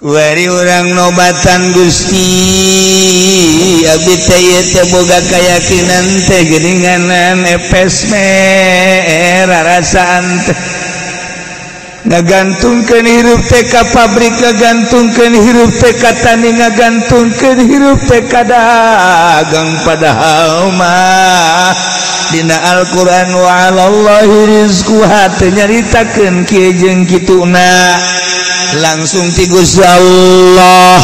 Kuari urang nobatan Gusti abdi teh ieu teh boga kayakinan teh geuninganan epes merarasaan teh ngagantungkeun hirup teh ka pabrik, ngagantungkeun hirup teh ka tani, ngagantungkeun hirup teh ka dagang, padahal mah dina Al-Qur'an wa 'alallahi rizquha teu nyaritakeun kieu jeung kituna langsung ti Gusti Allah.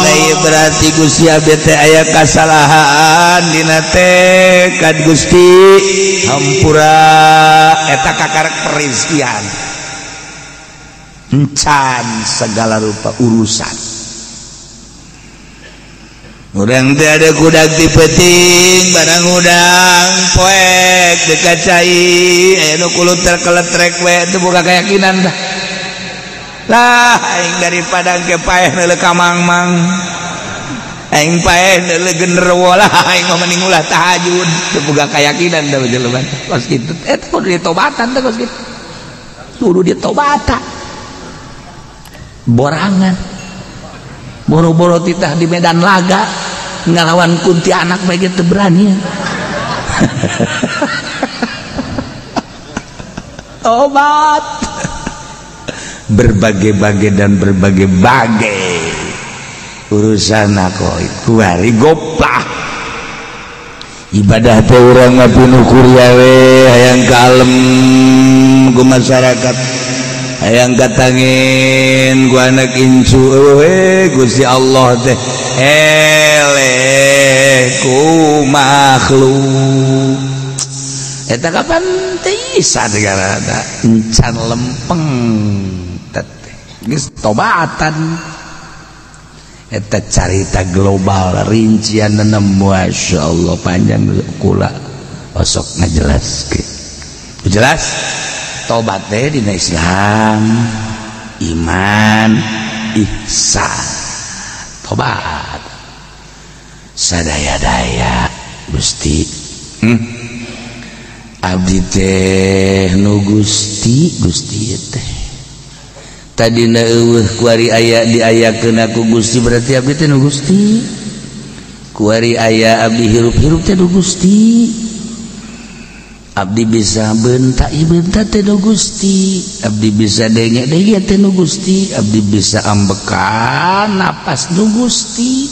Nah ieu berarti Gusti abdi teh aya kasalahan dina tekad Gusti hampura eta kakarek perizkian encan segala rupa urusan. Urang teh ada kudak ti peuting barang udang poek dekat cai aya nu kuluter keletrek we teu boga keyakinan dah. Lah aing daripada engke paeh neuleuh ka mangmang, aing paeh neuleuh genderuwo lah aing mah mending ulah tahajud teu boga keyakinan dah jelema kos kitu. Eta kudu ditobatan teh kos kitu. Kudu ditobatan. Borangan boro-boro titah di medan laga ngalawan kuntianak bae teu berani. Tobat berbagai-bagai dan berbagai-bagai urusan aku kuari goplah ibadah teh urang mah pinuh kuria we hayang kalem ku masyarakat, hayang katangin ku anak incu we Gusti Allah teh eleh ku makhluk eta kapan teh isa negara encan lempeng teh geus tobatan eta carita global rincian Masya Allah panjang kula osok ngajelaskeun jelas tobat teh dina Islam iman ihsan tobat sadaya-daya Gusti abdi teh nu Gusti Gusti teh tadina eueuh kuari aya diayakeun ku Gusti berarti abdi teh nu Gusti kuari aya abdi hirup-hirup teh nu Gusti abdi bisa bentak bentak teh nu Gusti abdi bisa denge-denge teh nu Gusti abdi bisa ambekan napas nu Gusti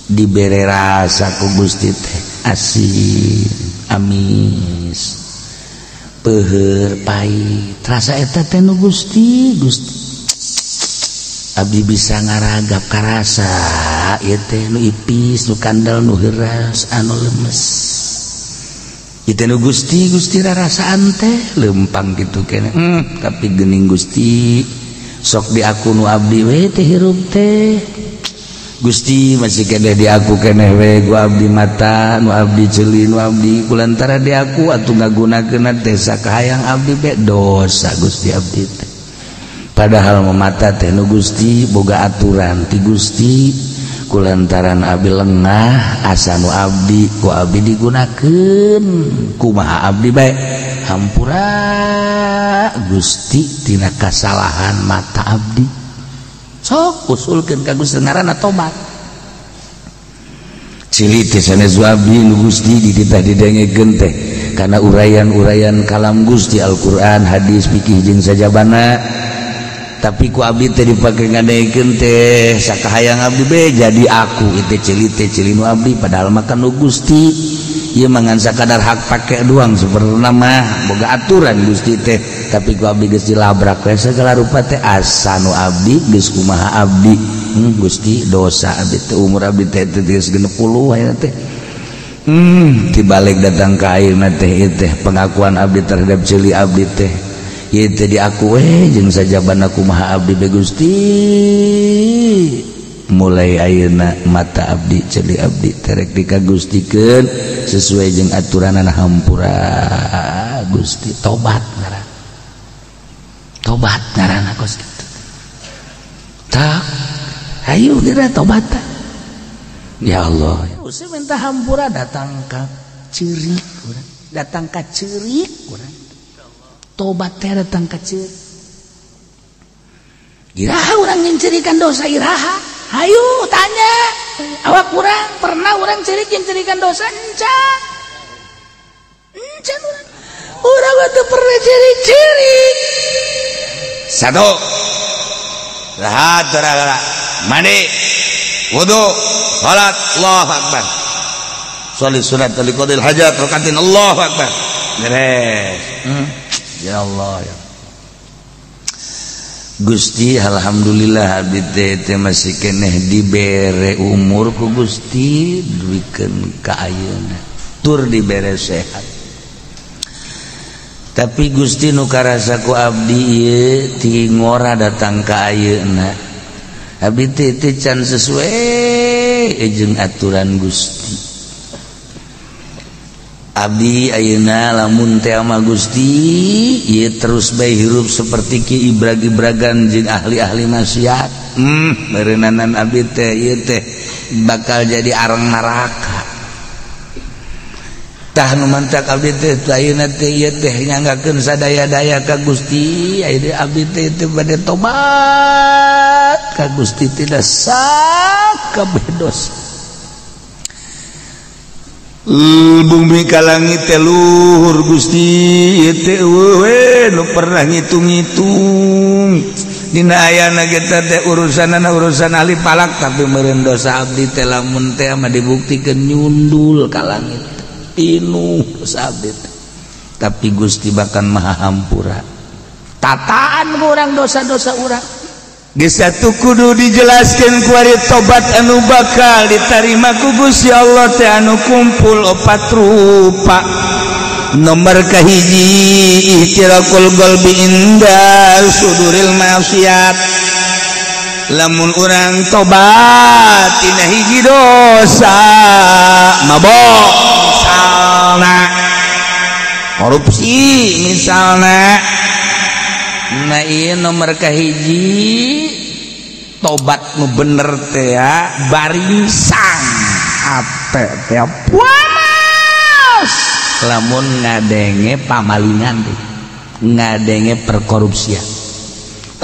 dibere rasa ku Gusti teh asin amis peuheur pahit rasa eta teh nu Gusti Gusti abdi bisa ngaragap karasa ieu teh nu ipis nu kandel nu heuras anu lemes ieu teh nu Gusti Gusti rarasaan teh lempang kitu keneh tapi geuning Gusti sok di aku nu abdi we teh hirup teh Gusti masih keneh di aku keneh we ku abdi mata nu abdi ceuli nu abdi kulantara di aku atuh ngagunakeun teh sakahayang abdi be dosa Gusti abdi teh padahal mata teh nu Gusti boga aturan ti Gusti kulantaran abdi lengah asa nu abdi ku abdi digunakeun kumaha abdi bae hampura Gusti tina kasalahan mata abdi sok usulkeun ka Gusti ngaranna tobat cili teh sanes abdi nu Gusti dititah didengekeun teh kana uraian-uraian kalam Gusti Al-Qur'an hadis fikih jeung sajabana tapi ku abdi teh dipake ngadengekeun teh sakahayang abdi be jadi aku itu cili teh cili nu abdi padahal mah kan nu Gusti ieu mah ngan sakadar hak pake doang sebenarna mah boga aturan Gusti teh tapi ku abdi geus dilabrak we segala rupa teh asa nu abdi geus kumaha abdi Gusti dosa abdi teh umur abdi teh geus 60 ayeuna teh tibalik datang ka ayeuna teh ieu teh pengakuan abdi terhadap ceuli abdi teh ieu teh diaku we jeung sajabana kumaha abdi be Gusti mulai ayeuna mata abdi ceuli abdi terek dikagustikeun sesuai jeung aturanana hampura Gusti tobat ngaran tobat ngaranna kos kitu tak ayo geura tobat ya Allah usah minta hampura datang ka ceurik urang datang ka ceurik urang tobat teh datang ka ceurik Iraha urang nyencerikan dosa iraha? Hayu tanya. Awak urang pernah urang cerik nyencerikan dosa encan. Encan urang. Urang teu pernah cerik-cerik. Satu. Rahat rahat. Mandi. Wudu, salat, Allahu akbar. Sholli sunat liqadil hajat rakatin Allahu akbar. Beres. Ya Allah ya. Gusti alhamdulillah abdi teh masih keneh dibere umur ku Gusti duikeun ka ayeuna tur dibere sehat. Tapi Gusti nu karasa ku abdi ieu ti ngora datang ka ayeuna. Abdi teh can sesuai jeung aturan Gusti. Abdi ayeuna lamun teh ama Gusti ieu terus bae hirup seperti ki ibrag-ibragan jeung ahli-ahli maksiat. Meureunana abdi teh ieu teh bakal jadi arang neraka. Tah nu mantak abdi teh ayeuna teh ieu teh nyanggakeun sadaya-daya ka Gusti, ayeuna abdi teh teu bade tobat ka Gusti tidak sakabeh dosa. Bumi ka langit teh luhur Gusti ieu teh eueuh nu pernah ngitung-ngitung dina ayana kita teh urusanana urusan ahli palak tapi meureun dosa abdi teh lamun teh mah dibuktikeun nyundul ka langit pinuh dosa abdi teh. Tapi Gusti bahkan maha hampura tataan urang dosa-dosa urang. Geus satu kudu dijelaskeun ku ari tobat anu bakal ditarima ku Gusti Allah teh anu kumpul opat rupa. Nomor kahiji ihtirakul qalbi inda suduril maksiat. Lamun urang tobat tina hiji dosa mabok misalna, korupsi misalna. Nah ieu nomor kahiji tobat nu bener teh ya baringsang ate teh panas lamun ngadenge pamalingan teh ngadenge perkorupsian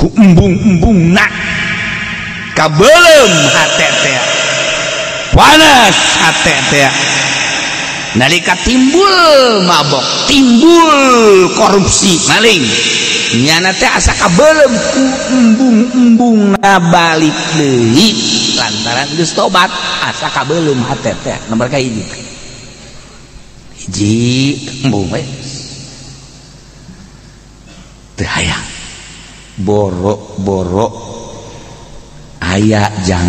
ku embung-embungna kabeuleum hate teh panas hate teh nalika timbul mabok timbul korupsi maling nyana teh asa kabeuleum ku embung-embung balik deui lantaran geus tobat asa kabeuleum hate teh nomor ka hiji hiji embung we teu hayang borok-borok aya jang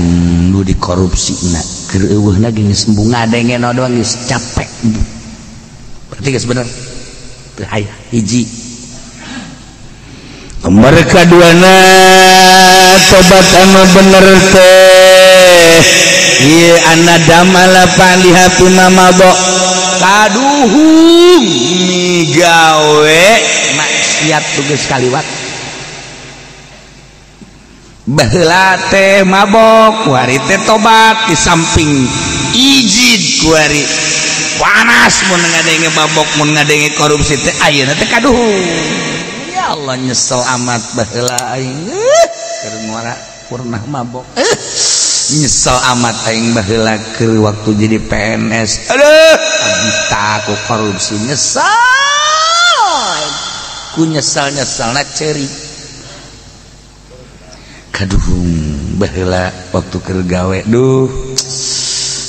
nu dikorupsina keur eueuhna geus embung ngadenge doang geus capek berarti geus bener teu hayang hiji. Nomor kaduana tobat anu bener teh ieu anadamala paliha pima mabok kaduhung migawe maksiat tugas kaliwat baheula teh mabok kuari teh tobat di samping ijid kuari panas mun ngadenge mabok mun ngadenge korupsi teh ayeuna teh kaduhung. Ya Allah nyesel amat baheula aing keur ngora pernah mabok nyesel amat aing baheula keur waktu jadi PNS aduh abdi ku korupsi nyesel ku nyesel-nyeselna ceurik kaduhung baheula waktu keur gawe duh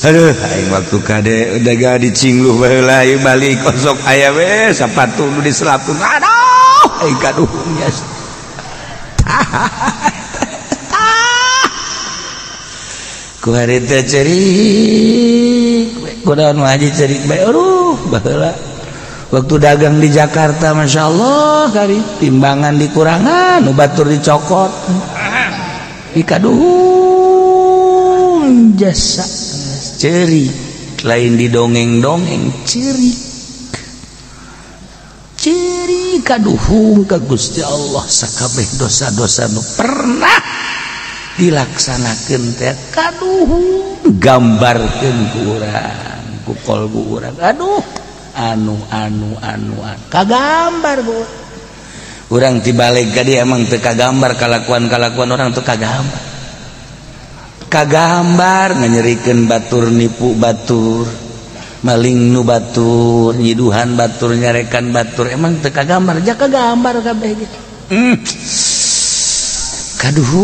aduh aing waktu kade udah ga dicingluh baheula ieu balik osok aya we sapatu nu diselapun aduh aing kaduhung nya ku hari teh cerik kudaon mah haji cerik bae aduh baheula waktu dagang di Jakarta Masya Allah kari timbangan dikurangan nu batur dicokot dikaduhung jasa cerik lain didongeng-dongeng cerik ciri kaduhung ka Gusti Allah sakabeh dosa-dosa nu pernah dilaksanakeun teh kaduhung gambarkeun ku urang ku kolbu urang aduh anu anu anu kagambar ku Urang tibalik ka dia emang teu kagambar kalakuan-kalakuan orang teu kagambar. Kagambar nganyerikeun batur nipu batur, maling nu batur, nyiduhan batur, nyarekan batur emang teu kagambar, ja kagambar kabeh gitu. Kaduh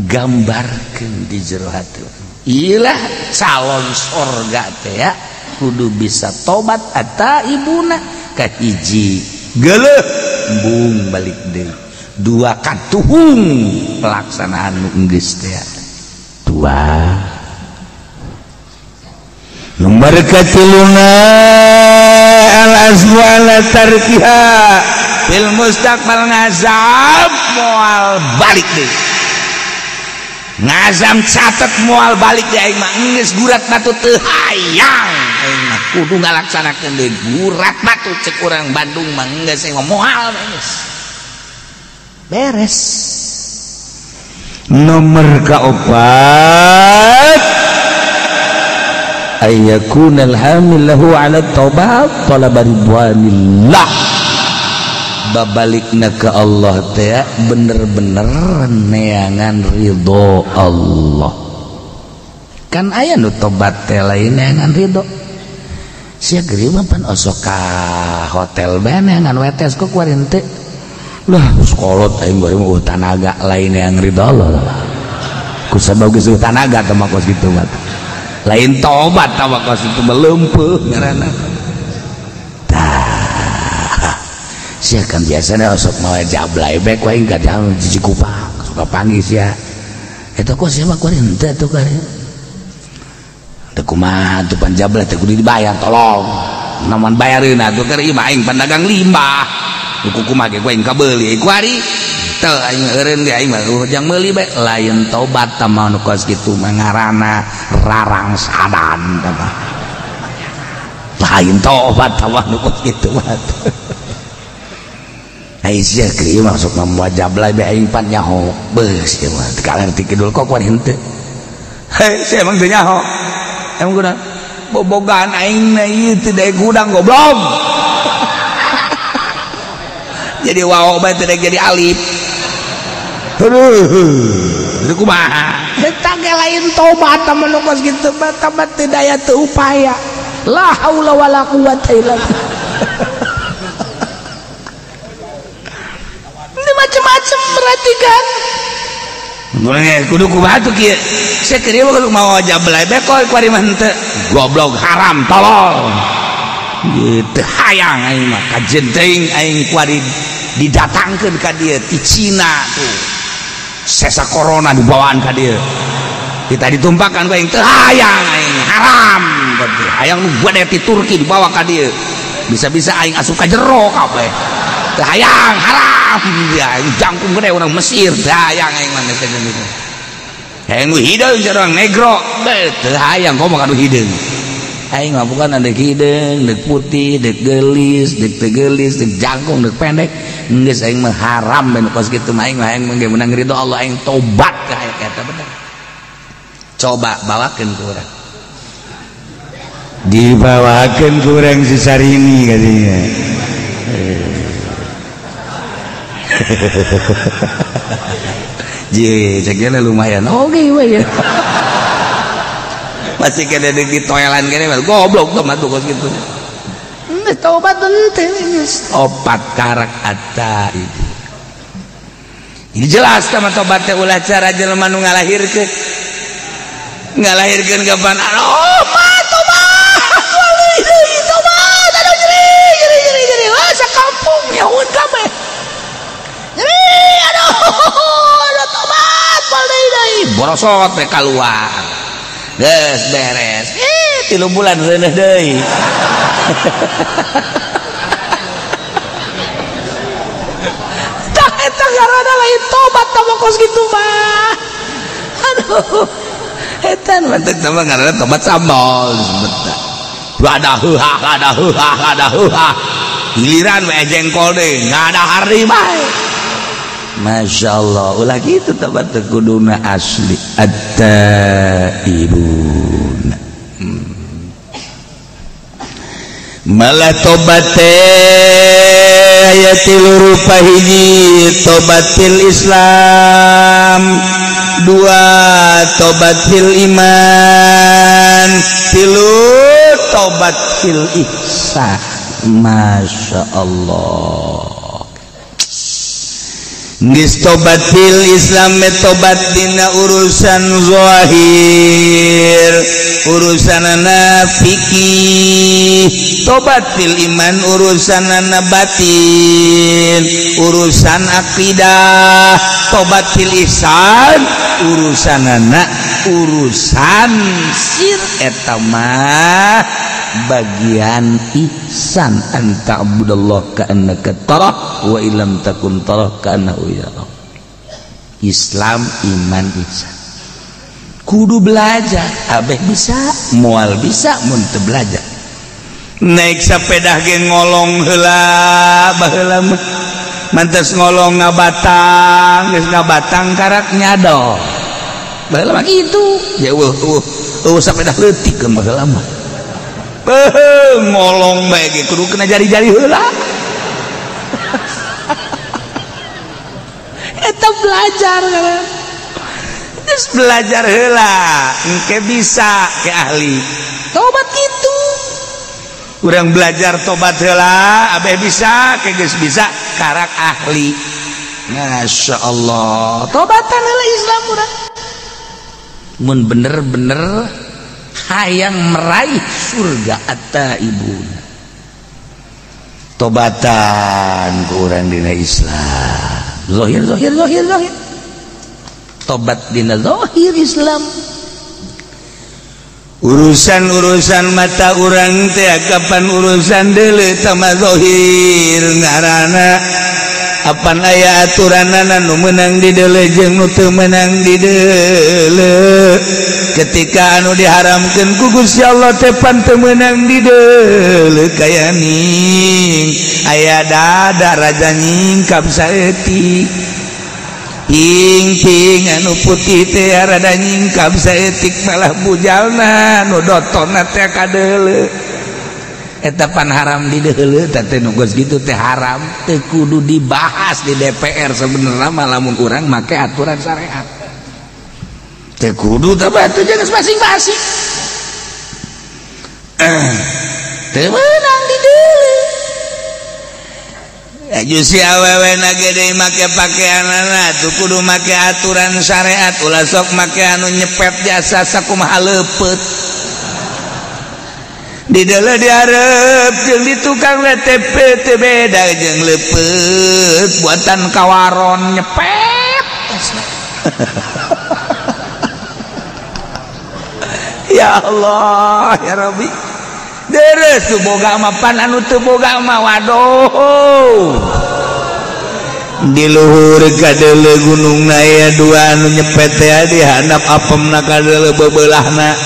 gambarkeun di jero hati. Ilah calon sorga teh ya kudu bisa tobat ata ibuna kahiji geuleuh embung balik deui dua katuhung pelaksanaan nu geus teh dua nomor katiluna al azmu ala tarkiha fil mustaqbal ngazab moal balik deui ngazam catet moal balik deui aing mah geus gurat batu teu hayang aing mah kudu ngalaksanakeun deui gurat batu cek urang Bandung mah geus aing mah moal geus beres. Nomor kaopat ayyakunal hamil lahu ala taubat talaba ridwanillah babalikna ke Allah teh bener-bener neangan ridho Allah. Kan aya nu tobat teh lain neangan ridho. Sia geuri mah pan osok ka hotel bae neangan wetes kok kuari henteu. Lah sekolot aing bari mah tanaga lain neangan ridho Allah. Ku sabab geus tanaga teh mah kos kitu mah. Lain tobat tah mah kos kitu meleumpeuh ngaranna. Tah sia kan biasana osok mawa jablay bae ku aing ka jam Cikupa suka panggih sia. Eta kok sia mah kuari henteu atuh kuari. Teu kumaha atuh pan jablay teh kudu dibayar tolong. Namun bayareun atuh keur ieu mah aing pandagang limbah. Ku kumaha ge ku aing kabeuli kuari. Teu aing eureun ge aing mah jang meuli bae lain tobat tah mah nu kos kitu mah ngaranna rarangsadan tah mah. Lain tobat tah mah nu kos kitu mah. Ai sia keur ieu masuk mawa jablay bae aing pan nyaho. Beus ieu mah teu kalerti kidul kok kuari henteu. Hei, sia emang teu nyaho. Emang guna bobogaan aing na ieu teu daek gudang goblok. Jadi waw bae teu daek jadi alif. Aduh, itu kumaha? Eta ge lain tobat tah mun kos kitu mah tobat teu daya teu upaya. La haula wala quwata illa billah. Ini macam-macam berarti kan. Kudu kumaha tuh kieu? Sia keur ieu mah kudu mawa jablay bae kok kuari mah henteu. Goblok haram tolol. Gitu hayang aing mah kajen teuing aing kuari didatangkeun ka dieu ti Cina tuh. Sesa corona dibawaan ka dieu. Kita ditumpakan ku aing teu hayang aing haram berarti. Hayang nu gede ti Turki dibawa ka dieu. Bisa-bisa aing asup ka jero kabeh. Teu hayang haram ya jangkung gede urang Mesir teu hayang aing mah geus gitu. Hayang nu hideung urang negro teu hayang komo ka nu hideung. Aing mah bukan ada hideung, deuk putih, deuk geulis, deuk teu geulis, deuk jangkung, deuk pendek. Geus aing mah haram ben kos kitu mah aing mah aing mah meunang ridho Allah aing tobat ka aya eta bener. Coba bawakeun ku urang. Dibawakeun ku urang si Sarini katanya. Je, cek lumayan. Oke we ya. Masih kena di toilan kene goblok tuh mah kos kitu. Geus tobat henteu geus. Opat karak ata itu. Ini jelas tah tobat teh ulah cara jelema nu ngalahirkeun. Ngalahirkeun kapan? Oh, mah tobat. Deui tobat. Aduh nyeri nyeri nyeri nyeri. Wah sakampung nyaun kabeh. Nyeri aduh aduh tobat moal deui deui. Borosot teh kaluar. Geus beres. 3 bulan reuneuh deui. Tah eta ngaranna lain tobat tah mah kos kitu mah. Aduh. Eta nu teh mah ngaranna tobat sambal disebut teh. Ada heuhah, ada heuhah, ada heuhah. Giliran we jengkol deui, ngadahar deui bae. Masya Allah, ulah gitu tobat teh kuduna asli at-taibun. Malah tobat teh aya tilu rupa, hiji tobat fil Islam, dua tobat fil iman, tilu tobat fil ihsan. Masya Allah. Geus tobat fil Islam tobat dina urusan zahir, urusanana fikih. Tobat fil iman urusanana batin, urusan akidah. Tobat fil ihsan urusanana urusan sir, eta mah bagian ihsan. Anta abudallah ka'annaka tarah wa illam takun tarah ka'annahu yarah. Islam, iman, ihsan. Kudu belajar, abeh bisa, moal bisa mun teu belajar. Naik sepeda ge ngolong heula baheula mah. Mantes ngolong ngabatang, geus ngabatang karak nyadol. Baheula mah kitu. Ya eueuh eueuh sepeda leutik baheula mah. Ngolong bae ge kudu kena jari-jari heula. Eta belajar kan. Geus belajar heula, engke bisa ke ahli. Tobat kitu. Urang belajar tobat heula, abeh bisa, ke geus bisa karak ahli. Masya Allah. Tobatan heula Islam urang. Mun bener-bener hayang meraih surga at-taibun. Tobatan ku urang dina Islam. Zahir zahir zahir zahir. Tobat dina zahir Islam. Urusan-urusan mata urang teh kapan urusan deuleu tama zahir ngaranna. Apan aya aturanana nu meunang di deuleu jeung nu teu meunang di deuleu. Ketika anu diharamkeun ku Gusti Allah teh pan teu meunang di deuleu kaya ning aya dada raja nyingkap saeutik. Ping-ping anu putih teh rada nyingkap saeutik malah bujalna nu dotonna teh kadeuleu. Eta pan haram di deuleu teh nu geus kitu teh haram, teu kudu dibahas di DPR sebenarnya mah lamun urang make aturan syariat. Teu kudu teh batu jeung masing-masing. Teu meunang di deuleu. Aju si awewe na gede make pakaianana tuh kudu make aturan syariat, ulah sok make anu nyepet jasa sakumaha leupeut. Di deuleu dihareup jeung di tukang WTP teu beda jeung leupeut buatan kawaron nyepet. Ya Allah ya Rabbi. Deres tuh boga mah pan anu teu boga mah waduh. Di luhur kadeuleu gunungna aya dua anu nyepet teh di handap apemna kadeuleu bebeulahna.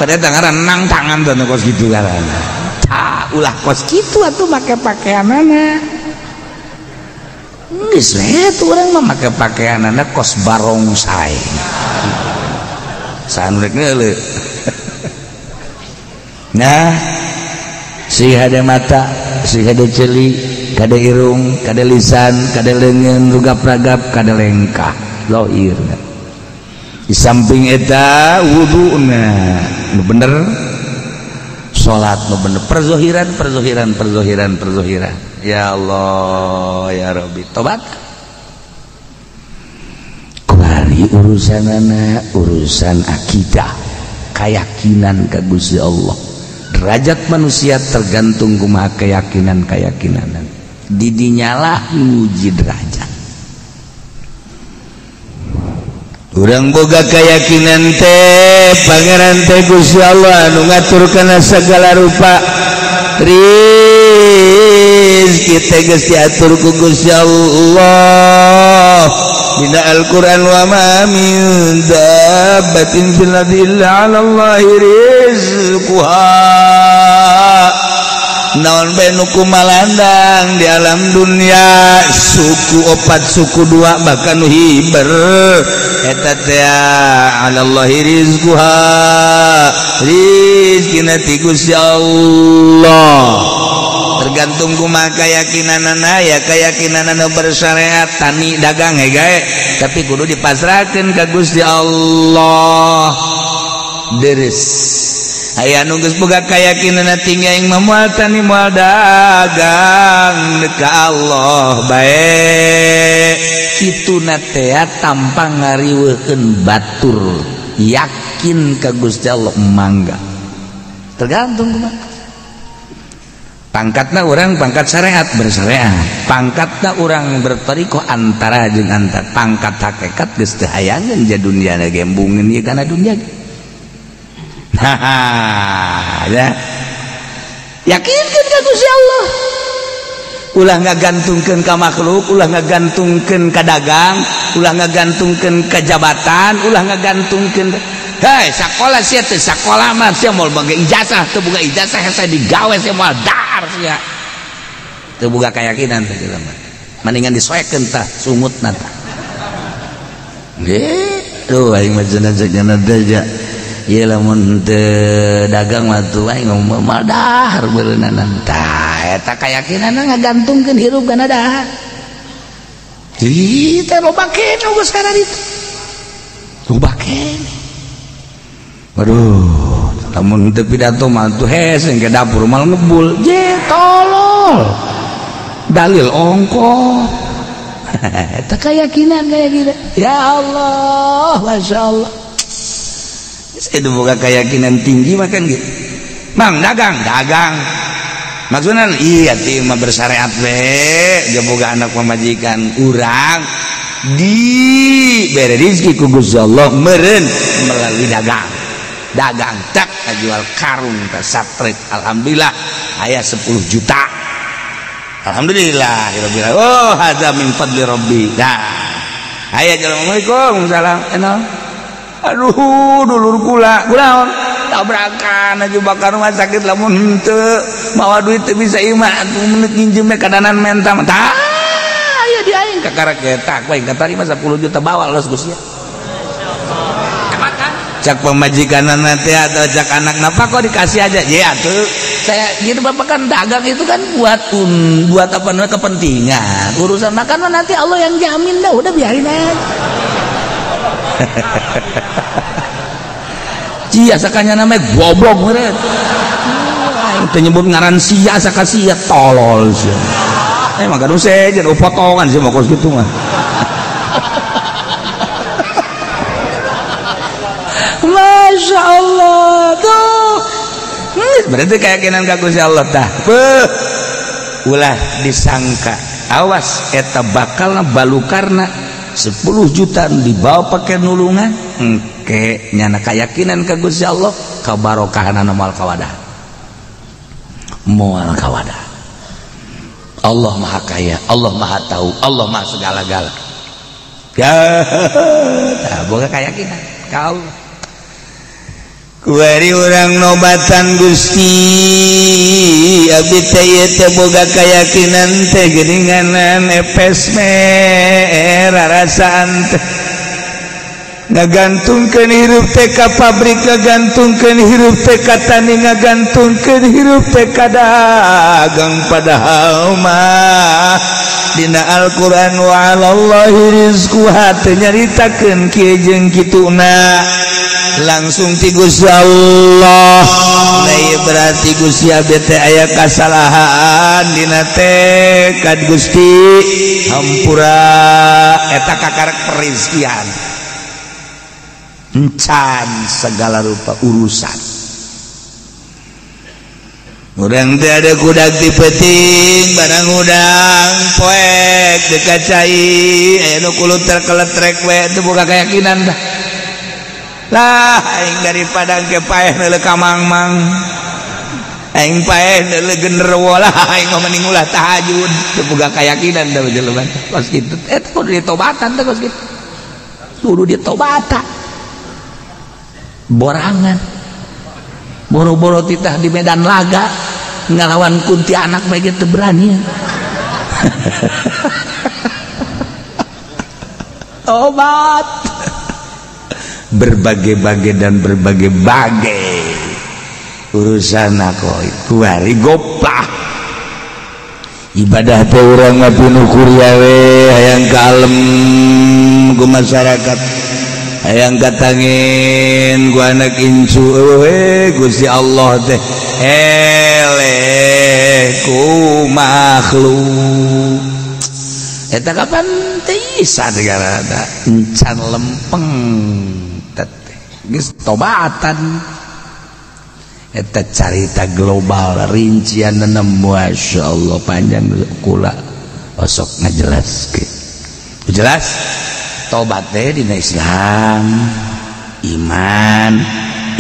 Padahal tangan nang tangan tuh kos gitu karana. Ta ulah kos kitu atuh make pakaianana. Geus we tuh urang mah make pakaianana kos barongsai. Saha nu rek neuleu. Nah, si hade mata, si hade ceuli, kade irung, kade lisan, kade leungeun, rugap-ragap, kade lengkah, zahir. Di samping eta wuduna nu bener, salat nu bener, perzohiran perzohiran perzohiran perzohiran. Ya Allah ya Rabbi, tobat. Kuari urusanana urusan akidah, keyakinan ka Gusti Allah. Derajat manusia tergantung kumaha keyakinan-keyakinan. Didinyalah nguji derajat. Urang boga keyakinan teh pangeran teh Gusti Allah anu ngatur kana segala rupa. Rizki teh geus diatur ku Gusti Allah. Dina Al-Qur'an wa ma min dabbatin fil ardi illa 'ala Allahi rizquha. Naon bae nu kumalandang di alam dunia, suku opat suku dua bahkan nu hiber eta teh alallahi rizquha, rizkina ti Gusti Allah. Tergantung kumaha keyakinanana ya, keyakinanana bersyariat tani dagang gae, tapi kudu dipasrahkeun ka Gusti Allah. Deres aya nu geus boga keyakinanna tinggi aing mah moal tani moal dagang ka Allah bae. Kituna teh tanpa ngariweukeun batur, yakin ka Gusti Allah mangga. Tergantung kumaha pangkatna orang, pangkat syariat bersyariat, pangkatna orang bertorikoh antara jeung antar, pangkat hakikat geus teu hayangeun ja dunia na gembungeun ieu kana dunia. Nah, ya. Yakinkeun ka Gusti Allah. Ulah ngagantungkeun ka makhluk, ulah ngagantungkeun ka dagang, ulah ngagantungkeun ka jabatan, ulah ngagantungkeun. Hei, sakola sia teh sakola mah sia moal boga ijazah, teu boga ijazah hese digawe sia moal dahar sia. Teu boga keyakinan teh jelema. Mendingan disoekeun tah sungutna tah. Nggih, tuh aing mah cenah teh ja. Ieu lamun teu dagang mah tuh aing moal dahar beureunanan. Tah eta keyakinanna ngagantungkeun hirup kana dahar. Ih, teh loba keneh geus kana ditu. Loba keneh. Waduh, lamun teu pidato mah tuh hese ke dapur mal ngebul. Je tolol. Dalil ongko. Eta keyakinan kaya gitu. Ya Allah, masyaallah. Itu boga keyakinan tinggi mah kan gitu. Mang dagang, dagang. Maksudna iya teh mah bersyariat we, ge boga anak pamajikan urang di bere rezeki ku Gusti Allah meureun melalui dagang. Dagang tak jual karung tak satrik, alhamdulillah aya 10 juta, alhamdulillah rabbil, oh hadza min fadli rabbi. Nah aya assalamualaikum salam enal, aduh dulur kula kunaon tabrakan aja bakar rumah sakit lamun henteu mawa duit teu bisa imah atuh menit nginjem we kadanan menta tah aya di aing kakara eta ku aing katarima 10 juta bawa los Gusti. Cak pemajikan nanti atau cak anak napa kok dikasih aja ya tuh saya gitu. Bapak kan dagang itu kan buat buat apa namanya kepentingan urusan makan nanti Allah yang jamin dah, udah biarin aja. Cia sakanya namanya goblok meureun teu nyebut ngaran sia saka sia tolol sia. Emang gaduh sejen potongan sih mah kos kitu mah. Masya Allah tuh berarti keyakinan ka Gusti Allah tah. Beuh ulah disangka awas eta bakalna balukarna 10 juta dibawa pakai nulungan engke nyana keyakinan ka Gusti Allah kabarokahanana moal kawadah, moal kawadah. Allah Maha Kaya, Allah Maha Tahu, Allah Maha segala-gala. Ya tah boga keyakinan ka Allah. Kuari urang nobatan Gusti abdi teh ieu teh boga keyakinan teh geuninganan epes merah rasaan teh ngagantungkeun hirup teh ka pabrik, ngagantungkeun hirup teh ka tani, ngagantungkeun hirup teh ka dagang, padahal mah dina Al-Qur'an wa 'alallahi rizquha teu nyaritakeun kieu jeung kituna langsung ti Gusti Allah. Nah ieu berarti Gusti abdi teh aya kasalahan dina tekad Gusti hampura eta kakarek perizkian encan segala rupa urusan. Urang teh ada kudak ti peuting barang udang poek dekat cai aya nu kuluter keletrek we teu boga keyakinan tah. Lah aing daripada ke paeh neuleuh ka mangmang aing paeh neuleuh genderuwo lah aing mah mending ulah tahajud teu boga keyakinan tah jelema kos kitu. Eta kudu ditobatan teh kos kitu, kudu ditobatan borangan boro-boro titah di medan laga. Ngalawan kuntianak bae ge teu berani. Tobat. Berbagai-bagai dan berbagai-bagai urusan aku kuari goplah ibadah teh urang mah pinuh kuria we hayang kalem ku masyarakat hayang katangin ku anak incu we Gusti Allah teh eleh ku makhluk eta kapan teh isa negara encan lempeng teh geus tobatan eta carita global rincian Masya Allah panjang kula osok ngajelaskeun jelas tobat teh dina Islam iman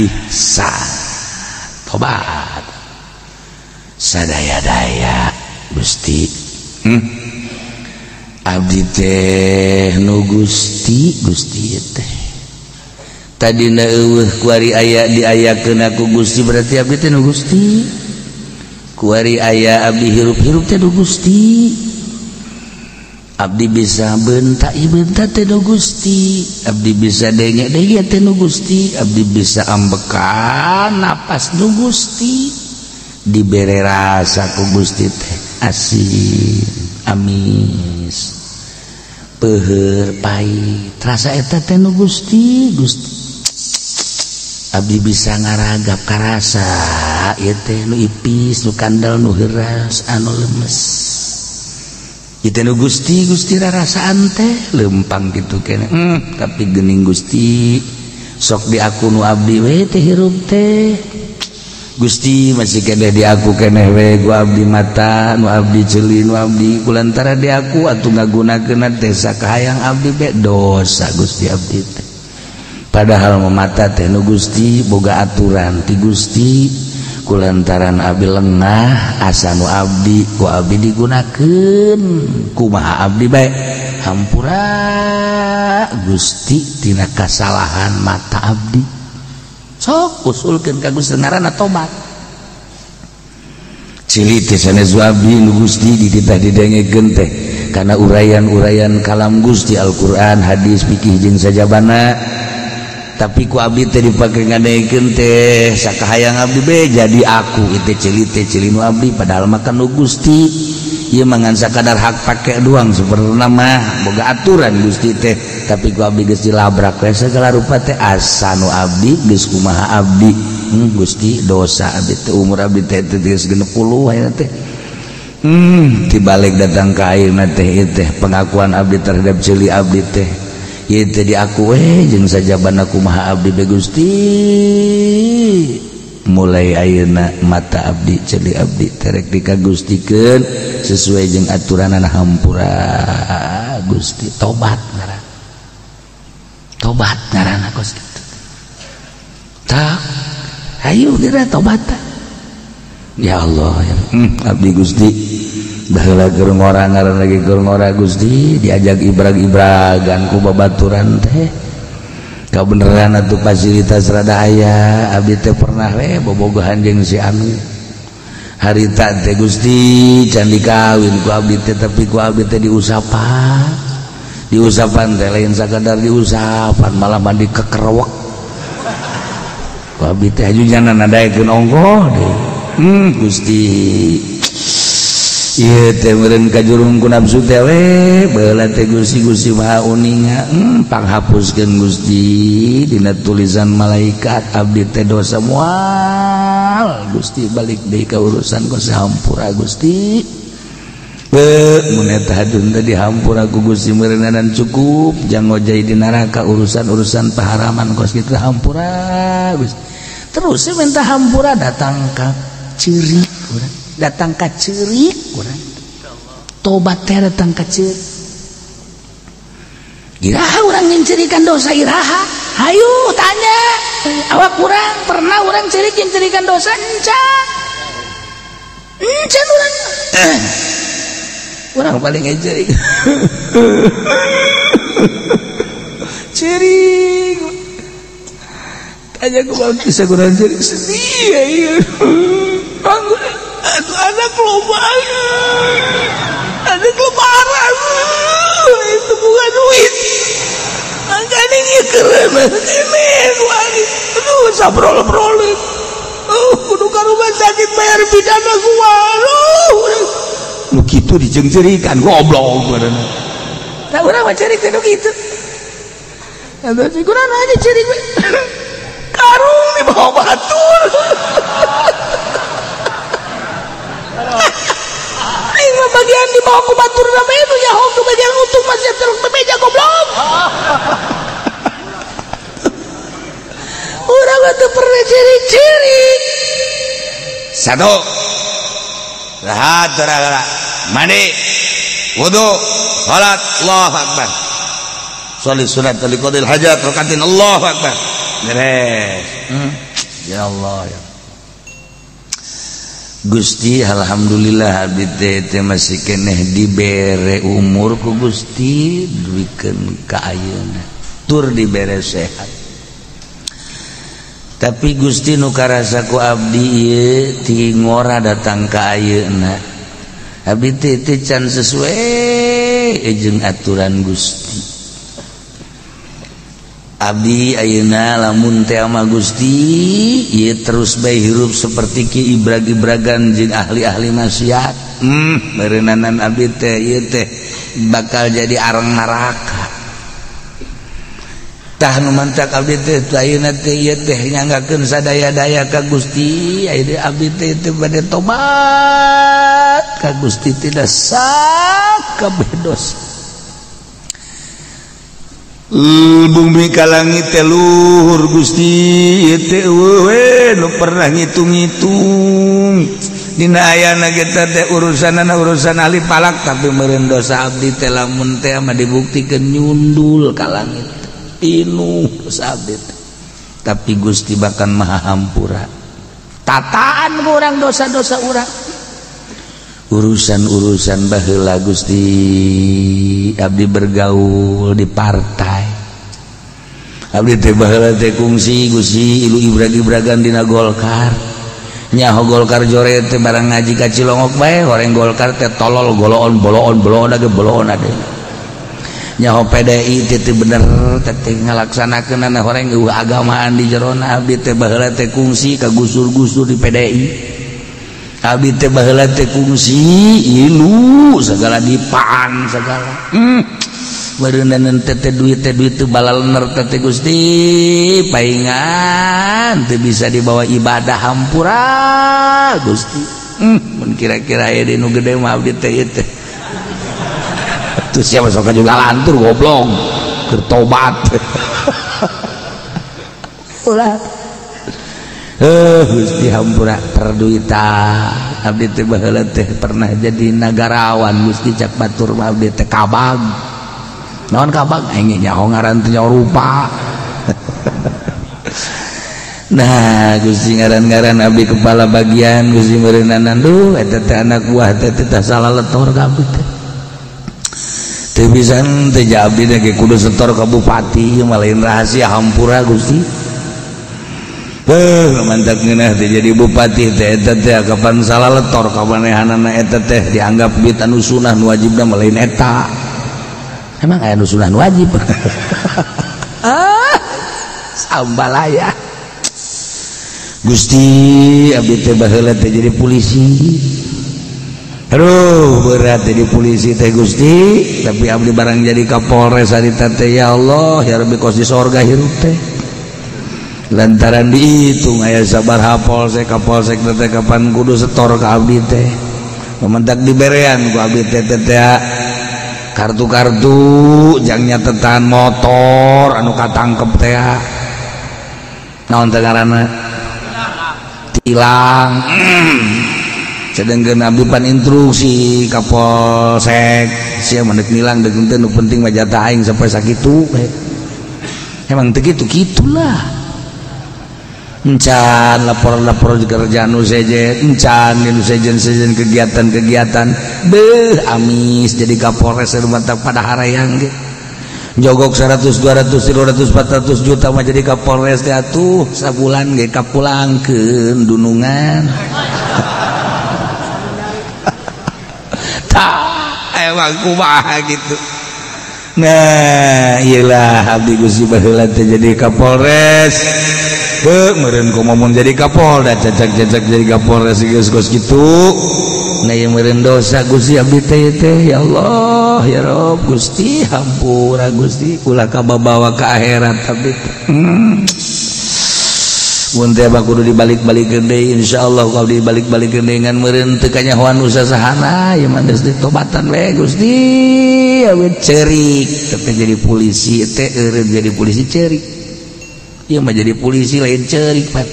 ihsan tobat sadaya-daya Gusti abdi teh nu Gusti Gusti teh tadina eueuh kuari aya diayakeun ku Gusti berarti abdi teh nu Gusti kuari aya abdi hirup-hirup teh nu Gusti abdi bisa bentak bentak teh nu Gusti abdi bisa denge-denge teh nu Gusti abdi bisa ambekan napas nu Gusti dibere rasa ku Gusti teh asin amis peuheur pahit rasa eta teh nu Gusti Gusti abdi bisa ngaragap karasa ieu teh nu ipis nu kandel nu heuras anu lemes ieu teh nu Gusti Gusti rarasaan teh lempang kitu keneh tapi geuning Gusti sok di aku nu abdi we teh hirup teh Gusti masih keneh di aku keneh we ku abdi mata nu abdi ceuli nu abdi kulantara di aku atuh ngagunakeun teh sakahayang abdi be dosa Gusti abdi teh padahal mata teh nu Gusti boga aturan ti Gusti kulantaran abdi lengah asa nu abdi ku abdi digunakeun kumaha abdi bae hampura Gusti tina kasalahan mata abdi sok usulkeun ka Gusti ngaranna tobat cili teh sanes abdi nu Gusti dititah didengekeun teh kana uraian-uraian kalam Gusti Al-Qur'an hadis fikih jeung sajabana tapi ku abdi teh dipake ngadengekeun teh sakahayang abdi be jadi aku itu ceuli teh ceuli nu abdi padahal mah kan nu Gusti ieu mah ngan sakadar hak pake doang sebenarna mah boga aturan Gusti teh tapi ku abdi geus dilabrak we sagala rupa teh asa nu abdi geus kumaha abdi Gusti dosa abdi teh umur abdi teh geus 60 ayeuna teh tibalik datang ka ayeuna teh ieu teh pengakuan abdi terhadap ceuli abdi teh ieu teh di aku we jeung sajabana kumaha abdi be Gusti mulai ayeuna mata abdi ceuli abdi terek dikagustikeun sesuai jeung aturanana hampura Gusti tobat ngaran tobat ngaranna kos kitu tak hayu geura tobat ya Allah ya. Abdi Gusti baheula keur ngora ngaran lagi keur ngora Gusti diajak ibrag-ibragan ku babaturan teh kabeneran atuh fasilitas rada aya abdi teh pernah we bobogohan jeung si anu harita teh Gusti can dikawin ku abdi teh tapi ku abdi teh diusapan diusapan teh lain sakadar diusapan malah mandi kekerewek ku abdi teh hajujana nadaekeun ongkoh deui Gusti ieu teh meureun kajurung ku nafsu teh we baheula teh Gusti Gusti Maha Uninga panghapuskeun Gusti dina tulisan malaikat abdi teh dosa moal Gusti balik deui ka urusan ku sahampura Gusti mun eta hadun teh dihampura ku Gusti meureunanan cukup jang ngojay di neraka urusan-urusan paharaman kos kitu hampura Gusti terus minta hampura datang ka ceurik urang datang ka ceurik urang tobat teh datang ka ceurik iraha urang nyencerikan dosa iraha hayu tanya awak urang pernah urang ceurik nyencerikan dosa encan encan urang urang paling ngecerik ceurik tanya ku bisa kurang ceurik sedih ya iya. Aduh anak loba. Anak lebaran. Itu bukan duit. Makanya ieu keren. Ini aduh sabrol-brol. Kudu ka rumah sakit bayar pidana gua. Aduh. Nu kitu dijeungjeurikan goblok badanna. Tah urang mah cerik nu kitu. Atuh kurang aja cerik we. Karung dibawa batur. Aing mah bagian dibawa ku batur na bae nu nyaho ku bagian untung masih terus bebeja goblok. Urang mah teu pernah ciri-ciri. Satu. Rahat gara-gara mandi, wudu, salat, Allahu akbar. Sholli sunat liqadil hajat rakatin Allahu akbar. Beres. Ya Allah ya. Gusti alhamdulillah abdi teh masih keneh dibere umur ku Gusti duikeun ka ayeuna. Tur dibere sehat. Tapi Gusti nu karasa ku abdi ieu ti ngora datang ka ayeuna. Abdi teh can sesuai jeung aturan Gusti. Abdi ayeuna lamun teh ama Gusti ieu terus bae hirup seperti ki ibrag-ibragan jeung ahli-ahli maksiat. Meureunana abdi teh ieu teh bakal jadi arang neraka. Tah nu mantak abdi teh ayeuna teh ieu teh nyanggakeun sadaya-daya ka Gusti, ayeuna abdi teh teu bade tobat ka Gusti tidak sakabeh dosa. Bumi ka langit teh luhur Gusti ieu teh eueuh nu pernah ngitung-ngitung. Dina ayana ge teh urusanana urusan ahli palak tapi meureun dosa abdi teh lamun teh mah dibuktikeun nyundul ka langit. Inu dosa abdi teh. Tapi Gusti bahkan maha hampura. Tataan urang dosa-dosa urang. Urusan-urusan baheula Gusti abdi bergaul di partai. Abdi teh baheula teh kungsi Gusti ilu ibrag-ibragan dina Golkar. Nyaho Golkar jore teh barang ngaji ka Cilongok bae horeng Golkar teh tolol goloon boloon boloon age boloon ade. Nyaho PDI teh teu bener teh ngalaksanakeunana horeng eueuh agamaan di jerona. Abdi teh baheula teh kungsi ka gusur-gusur di PDI. Abdi teh baheula teh kungsi ilu segala dipaan segala. Bareunanan teh duit teh balalener teh Gusti paingan teu bisa dibawa ibadah hampura Gusti. Mun kira-kira aya di nu gede mah abdi teh ieu teh. Tuh siapa sok juga lantur goblok keur tobat. Ulah. Gusti hampura perduitan abdi teh baheula teh pernah jadi nagarawan Gusti cak batur mah abdi teh kabag. Naon kabag aing nyaho ngaran teh nyaho rupa. Nah Gusti ngaran-ngaran abdi kepala bagian Gusti meureunana duh eta teh anak buah teh teh salah letor ka abdi teh. Teu pisan teh abdi teh kudu setor ka bupati mah lain rahasia hampura Gusti. Mantap ngeunah teh jadi bupati teh eta teh kapan salah letor kamanehanana eta teh dianggap duit anu sunah nu wajibna mah lain eta. Emang aya nu sunah nu wajib. Ah, sambalaya. Gusti abdi teh baheula teh jadi polisi. Aduh, berat jadi polisi teh Gusti, tapi abdi barang jadi Kapolres harita teh ya Allah, ya Rabbi kos di sorga hirup teh. Lantaran dihitung aya sabaraha polsek kapolsek teh kapan kudu setor ka abdi teh. Mementak diberean ku abdi teh teh kartu-kartu jang nyatetan motor anu katangkep teh. Naon teh ngaranna? Tilang. Sedengkeun abdi pan instruksi ka polsek sia mah deuk nilang deuk henteu nu penting mah jatah aing sampai sakitu. Emang teu kitu kitulah. Encan lapor-lapor kerjaan nu sejen, encan nu sejen-sejen kegiatan-kegiatan beuh amis jadi Kapolres mantap pada harayang ge. Jogok 100, 200, 300, 400 juta mah jadi Kapolres teh atuh sabulan ge kapulangkeun dunungan. Emang kumaha gitu. Nah, iyalah abdi Gusti baheula teh jadi Kapolres. Heuh, meureun kumaha jadi Kapolda, cacak-cacak jadi Kapolres geus kos kitu. Nah, ieu meureun dosa Gusti abdi teh teh ya Allah, ya Rob, Gusti hampura Gusti ulah kababawa ka akhirat abdi teh. Mun teh kudu dibalik-balikeun deui insyaallah kalau dibalik-balikeun deui ngan meureun teu kanyahoan usahana ieu mah geus ditobatan we Gusti awe cerik tapi jadi polisi teh eureun jadi polisi cerik ieu mah jadi polisi lain cerik Pak.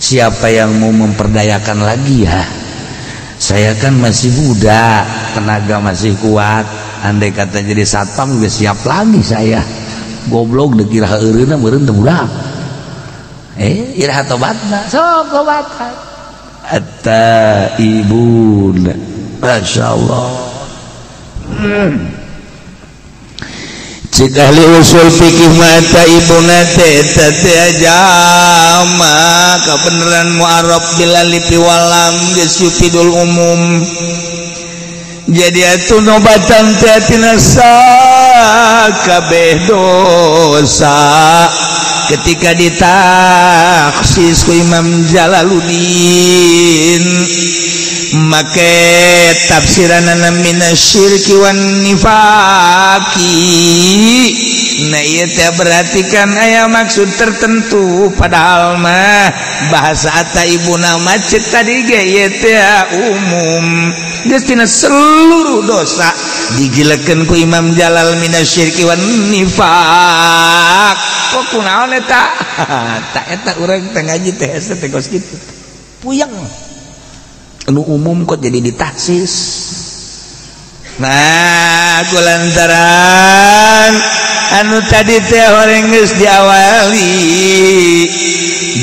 Siapa yang mau memperdayakan lagi ya? Saya kan masih muda, tenaga masih kuat, andai kata jadi satpam geus siap lagi saya. Goblok dikira eureunna meureun teu budak. Iraha tobatna sok tobatan at-taibun masyaallah. Cik ahli usul fikih mah taibuna teh teh jama kabeneran mu'arraf bil alif wal lam geus yufidul umum. Jadi atuh nobatan teh tina sakabeh dosa ketika ditaksis ku Imam Jalaluddin make tafsiranana minasyirki wan nifaqi. Nah ieu teh berarti kan aya maksud tertentu padahal mah bahasa ataibuna mah ceuk tadi ge ieu teh umum geus tina seluruh dosa digilekeun ku Imam Jalal minasyirki wan nifaq. Kok kunaon eta? Tak eta urang teh ngaji teh hese teh kos kitu. Puyeng. Anu umum kok jadi ditaksis. Nah, kulantaran anu tadi teh horeng geus diawali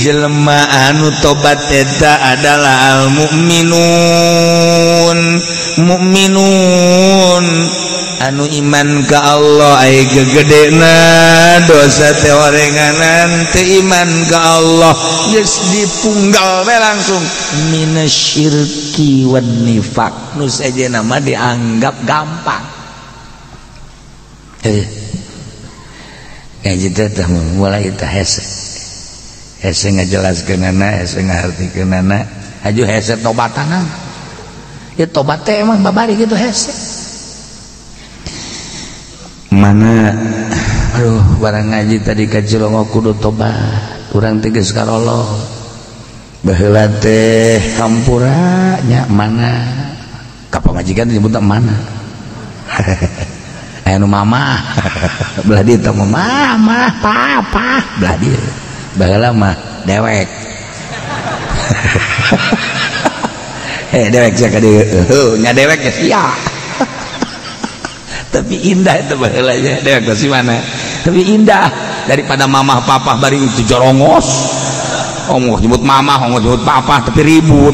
jelema anu tobat eta adalah al mukminun. Mukminun anu iman ka Allah ai gegedena dosa teh orenganan teu iman ka Allah geus dipunggal we langsung minasyirki wan nifaq nu sejenna mah dianggap gampang. Ngaji teh mulai teh hese hese ngajelaskeunana hese ngahartikeunana haju hese tobatana ya tobat teh emang babari kitu hese. Mana aduh barang ngaji tadi ka Cilongo kudu tobat urang teh geus karolo baheula teh hampura nya mana ka pamajikan nyebutna mana aya nu mama belah dieu teh mama papa belah dieu baheula mah dewek dewek sia ka dieu heuh nya dewek nya sia. Tapi indah itu baheulanya dewek si mana tapi indah daripada mamah papah bari itu jorongos onggoh nyebut mamah onggoh nyebut papah tapi ribut.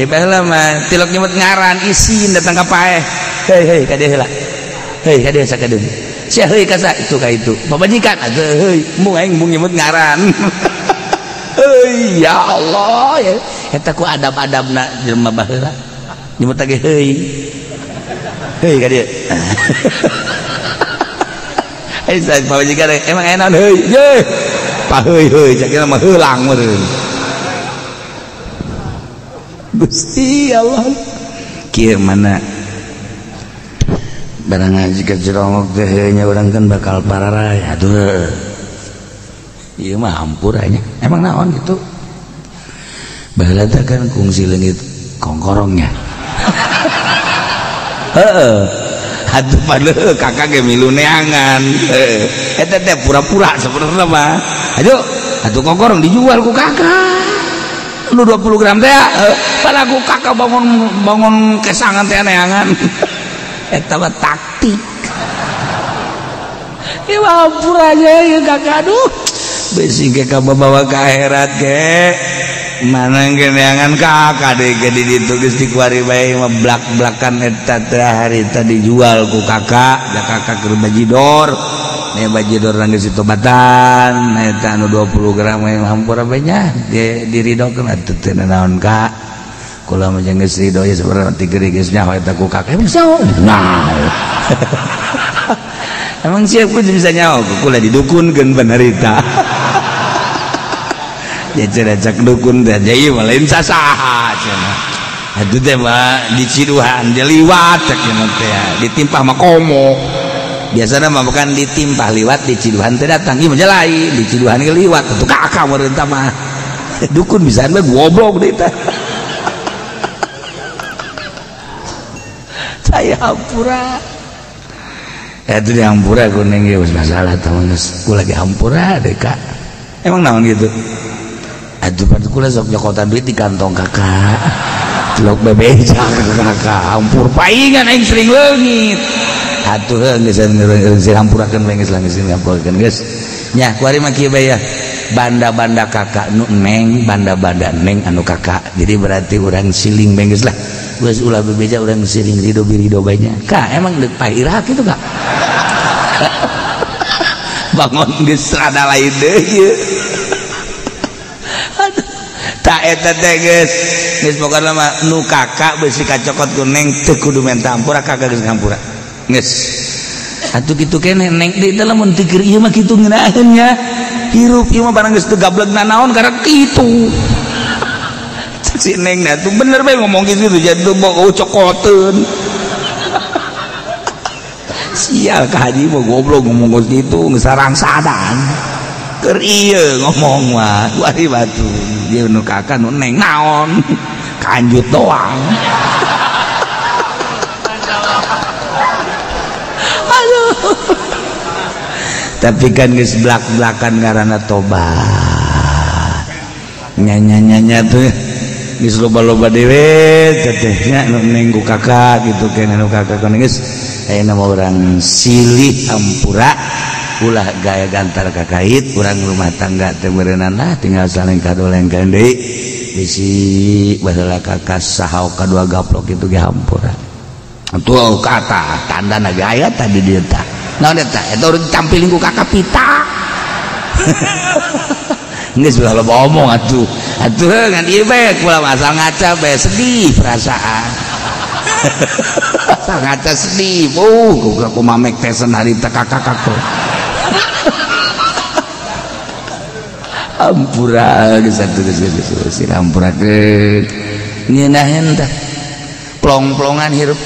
Baheula mah tilok nyebut ngaran isin datang ka paeh hei hei ka dieu heula hei ka dieu sakadeun sia heuy ka sa itu ka itu pamajikan atuh heuy mung aing mung nyebut ngaran. Heuy ya Allah ya eta ku adab-adabna jelema baheula nyebut lagi heuy heuy ka dieu. Hei saya pamajikan emang enak heuy ye pa heuy heuy cak mah heulang meureun. Gusti Allah kieu mana barang ngaji ka Cilongok teh nya urang kan bakal pararay aduh ieu mah hampura nya emang naon gitu baheula teh kan kungsi leungit kongkorongnya. Heeh atuh padahal kakak ge milu neangan eta teh pura-pura sebenarnya mah aduh atuh kongkorong dijual ku kakak nu 20 gram teh padahal ku kakak bangun kesangan teh neangan eta mah taktik ieu mah hampura aja ieu kakak aduh besi ge kabawa ka akhirat ge mana geneangan kakak deh gede ditu geus dikuari bae mah blak-blakan eta teh harita dijual ku kakak da kakak keur bajidor nya bajidor geus ditobatan eta anu 20 gram hampura bae nya diridokeun atuh teu naon kak kula mah jeung geus ridho ya sebenarnya tigeri geus nyaho eta ku kakak emang nyaho nah emang siap ku bisa nyaho kula didukunkeun benerita ya cenah cak dukun teh ieu mah lain sasaha cenah atuh teh mah diciduhan diliwat cak cenah teh ditimpah mah komo biasana mah bukan ditimpah liwat diciduhan teh datang ieu mah lain diciduhan ge liwat atuh kakak meureun tah mah dukun bisaan mah goblok deui teh saya hampura itu di hampura kuning ge geus masalah tah geus kula ge hampura deui kak emang naon gitu aduh pan kula sok nyokotan duit di kantong kakak celok bebeja kakak hampur paingan aing sering leungit atuh geus geus hampurakeun bae geus lah geus hampurakeun geus nya kuari mah kieu bae ya banda-banda kakak nu neng banda-banda neng anu kakak jadi berarti urang siling bae geus lah geus ulah bebeja urang siling ridho birido bae nya kak emang deuk pae iraha kitu kak bangun geus rada lain deui ieu tak eta teh geus geus pokona mah nu kakak beusi kacokot ku neng teu kudu menta hampura kakak geus ngampura geus atuh kitu keneh neng deui teh lamun tikir ieu mah kitu ngeunaheun nya hirup ieu mah barang geus teu gablegna naon karek kitu si neng na tuh bener bae ngomong kitu jadi teu cokoteun sial ka haji mah goblok ngomong kos kitu geus sarangsadan keur ieu ngomong mah wari batu dia nu kakak nu neng naon kanjut doang aduh tapi kan geus blak-blakan ngaranna tobat nya-nya-nya tuh geus loba-loba dewe teteh nya nu neng ku kakak gitu keneh nu kakak kana geus ayeuna mah urang silih hampura ulah gaya gantar kakait urang rumah tangga teh meureunana lah tinggal saling kadolengkeun deui bisi baheula kakak saha kadua gaplok kitu ge hampura atuh kata tandana gaya tadi dieu tah naon eta eta urang tampiling ku kakak pita geus ulah loba omong atuh atuh ngan ieu bae kula asal ngaca bae sedih perasaan asal ngaca sedih ku mamek tesen harita kakak kakak hampura geus atuh geus geus hampurakeun ngeunaheun tah plong-plongan hirup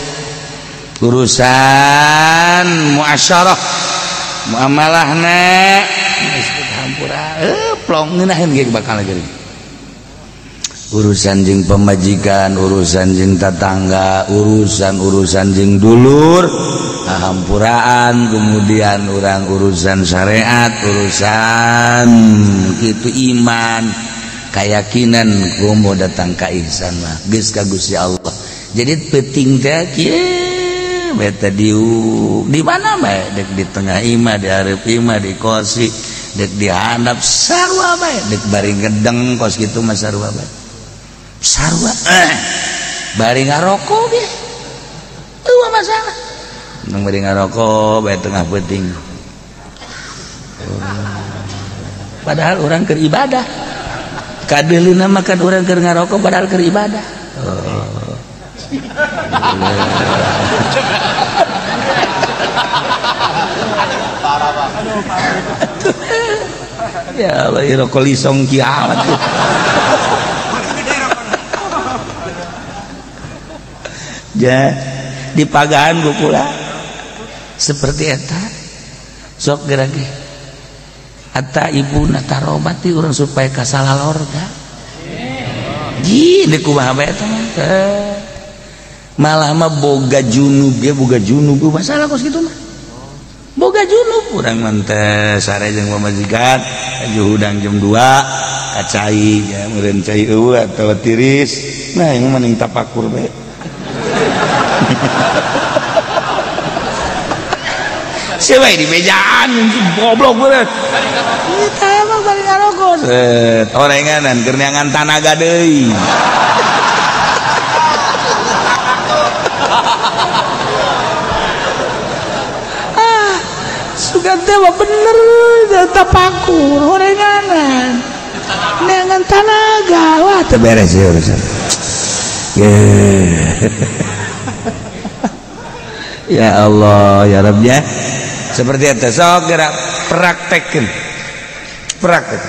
urusan muasyarah muamalahna geus hampura plong ngeunaheun ge bakal geuring urusan jeung pamajikan urusan jeung tatangga urusan-urusan jeung dulur hampuraan kemudian orang urusan syariat urusan itu iman keyakinan komo datang ka ihsan mah geus ka Gusti Allah jadi penting teh kieu beta diuk di mana bae dek di tengah imah di hareup imah di kosi dek di handap sarua bae dek bari ngedeng kos kitu mah sarua bae sarua bari ngarokok ge eueuh masalah nang bari ngarokok bae tengah peuting padahal orang keur ibadah kadeulina mah kan urang keur ngarokok padahal keur ibadah oh. Ya Allah rokok lisong kiamat ja di pagahan ku kula seperti eta sok geura ge hatta ibuna tarobati urang supaya kasalah lorga ji deuk kumaha bae eta mah malah mah boga junub ge boga junub masalah kos kitu mah boga junub urang mah teh sare jeung pamajikan aju hudang jam 2 kacai ya meureun cai eueuh atawa tiris nah ieu mah mending tapakur bae siapa di bejaan goblok bener kita emang bari ngarokok set orenganan keur neangan tanaga deui ah sugan teh mah bener tapakur orenganan neangan tanaga wah teu beres ieu urusan. Ya Allah ya Rabb ya. Seperti itu sok gerak praktekkeun. Praktek.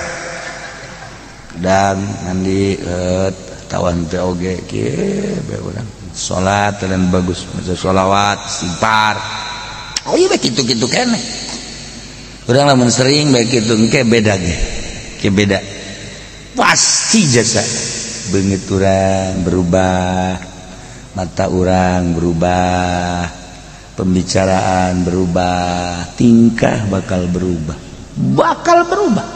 Dan mandi tawan teh oge kieu bae urang. Salat dan bagus, maca sholawat, istighfar. Oh iya bae kitu-kitu keneh. Urang lamun sering bae kitu engke beda ge. Ke beda. Pasti jasa beungeut urang berubah, mata urang berubah, pembicaraan berubah, tingkah bakal berubah. Bakal berubah.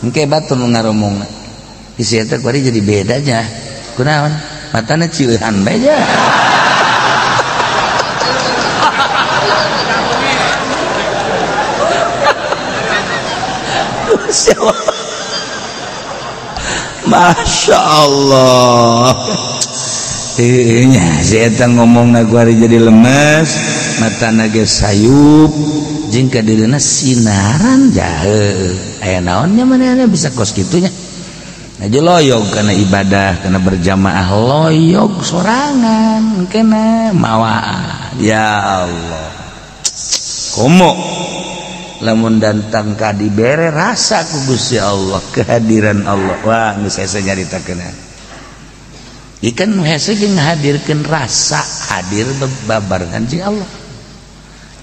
Engke batur nu ngaromongna. Isi eta kuari jadi bedanya. Kunaon? Matana cieuhan bae nya. Masya Allah. Nya si eta ngomongna kuari jadi lemes, matana ge sayup, jeung kadirina sinaran jahe. Aya naon nya manehna bisa kos kitu nya. Aja loyog karena ibadah, karena berjamaah loyog sorangan kena mawaan. Ya Allah. Komo lamun datang ka dibere rasa ku Gusti Allah, kehadiran Allah. Wah, geus hese nyaritakeun. Ikan nu hese jeung ngahadirkeun rasa hadir babarengan jeung Allah.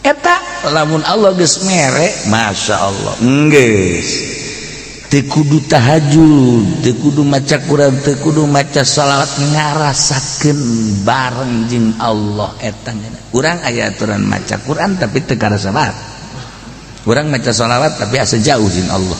Eta lamun Allah geus mere, Masya Allah. Geus. Teu kudu tahajud, teu kudu maca Quran, teu kudu maca shalawat, ngarasakeun bareng jeung Allah eta. Urang aya aturan maca Quran tapi teu karasa banget. Urang maca shalawat tapi asa jauh jeung Allah.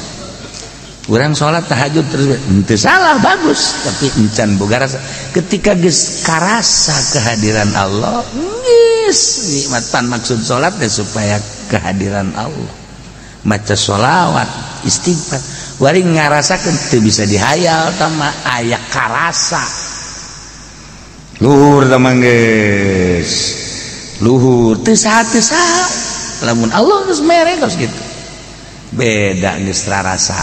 Urang salat tahajud terus henteu salah bagus, tapi encan boga rasa. Ketika geus karasa kehadiran Allah, geus nikmat pan maksud salat teh supaya kehadiran Allah. Maca sholawat, istighfar, wari ngarasakeun teu bisa dihayal tama aya karasa. Luhur tama geus. Luhur teu saha teu saha. Lamun Allah geus mere kos kitu. Beda geus rarasa.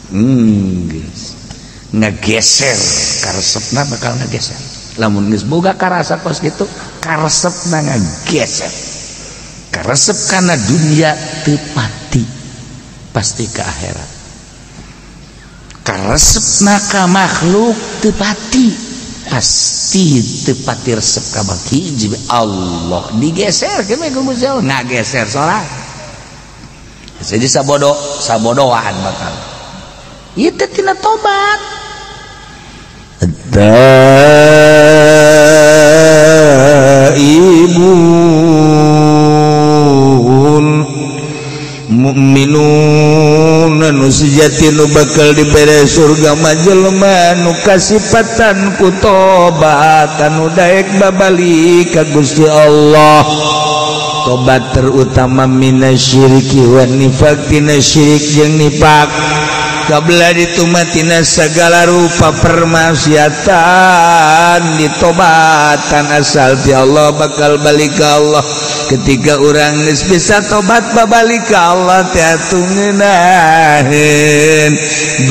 Geus ngageser karesepna bakal ngageser. Lamun geus boga karasa kos kitu, karesepna ngageser. Karesep kana dunia teu pati, pasti ke akhirat. Karesepna ka makhluk teu pati, pasti teu pati resep ka hiji Allah. Digeser ke ku Gusti Allah, ngageser sorangan. Jadi sabodo, sabodoan bakal. Ieu teh tina tobat. Taibun mukminun nu sejati nu bakal dibere surga mah jelema nu kasipatan ku tobat anu daek babalik ka Gusti Allah. Tobat terutama minasyiriki wan nifaq, tina syirik jeung nifaq. Kabla ditumatina segala rupa permaksiatan ditobatan asal ti Allah bakal balik ka Allah. Ketika urang geus bisa tobat babalik ka Allah teh atuh ngeunaheun.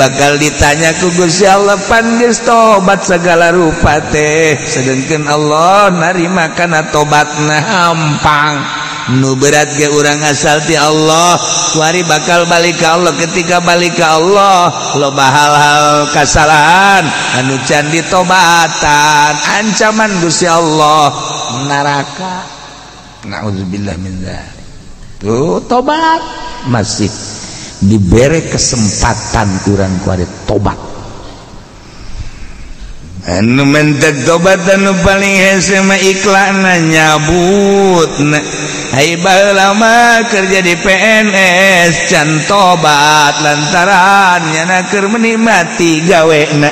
Bakal ditanya ku Gusti Allah pan geus tobat segala rupa teh, sedengkeun Allah narima kana tobatna hampang. Nu berat ge urang asal ti Allah kuari bakal balik ka Allah. Ketika balik ka Allah loba hal-hal kasalahan anu can ditobatan, ancaman Gusti Allah neraka. Nauzubillah min dzalik. Tuh tobat masih diberi kesempatan urang kuari tobat. Anu mentek tobat anu paling hese mah iklanna nyabut. Hai baheula mah kerja di PNS can tobat lantaran nyana keur menikmati gawena.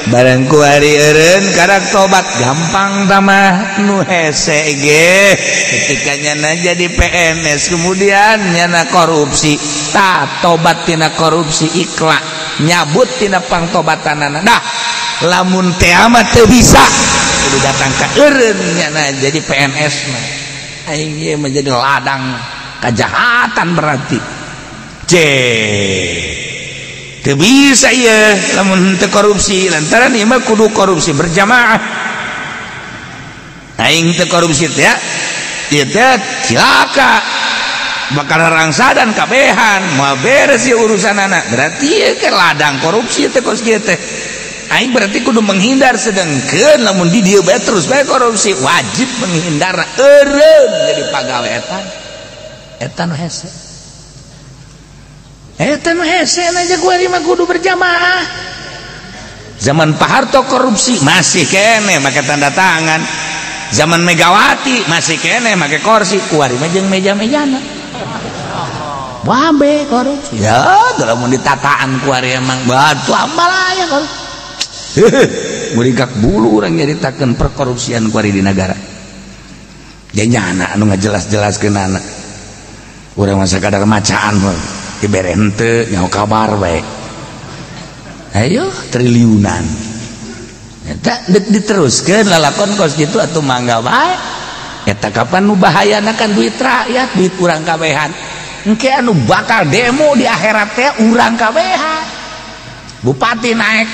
Barang ku hari eureun karak tobat gampang tamah nu hese ge. Ketika nyana jadi PNS kemudian nyana korupsi, tah tobat tina korupsi iklan nyabut tina pangtobatanana. Dah lamun teh mah teu bisa kudu datang ka eureun nyana jadi PNS mah. Aing ieu menjadi ladang kejahatan berarti. C. Teu bisa ieu lamun teu korupsi lantaran ieu mah kudu korupsi berjamaah. Aing teu korupsi teh ieu teh cilaka. Bakal rangsadan kabehan moal beres ieu urusanana. Berarti ieu ke ladang korupsi teh kos kieu teh. Aing berarti kudu menghindar sedengkeun lamun di dieu bae terus bae korupsi wajib menghindar eureun jadi pagawe eta. Eta nu hese. Eta nu hese aja kuari mah kudu berjamaah. Zaman Pak Harto korupsi masih kene make tanda tangan. Zaman Megawati masih kene make kursi kuari mah jeung meja-mejana. Wabe korupsi. Ya, lamun ditataan kuari emang batu ambalaya korupsi. Murigak bulu urang nyaritakeun perkorupsian kuari di negara. Janyana anu ngajelas-jelaskeun anak. Urang mah sakadar macaan dibere henteu nyaho kabar bae. Ayo triliunan. Eta diteruskeun lalakon kos kitu atuh mangga bae. Eta kapan nu bahayana kan duit rakyat, duit urang kabehan. Engke anu bakal demo di akhirat teh urang kabehan. Bupati naik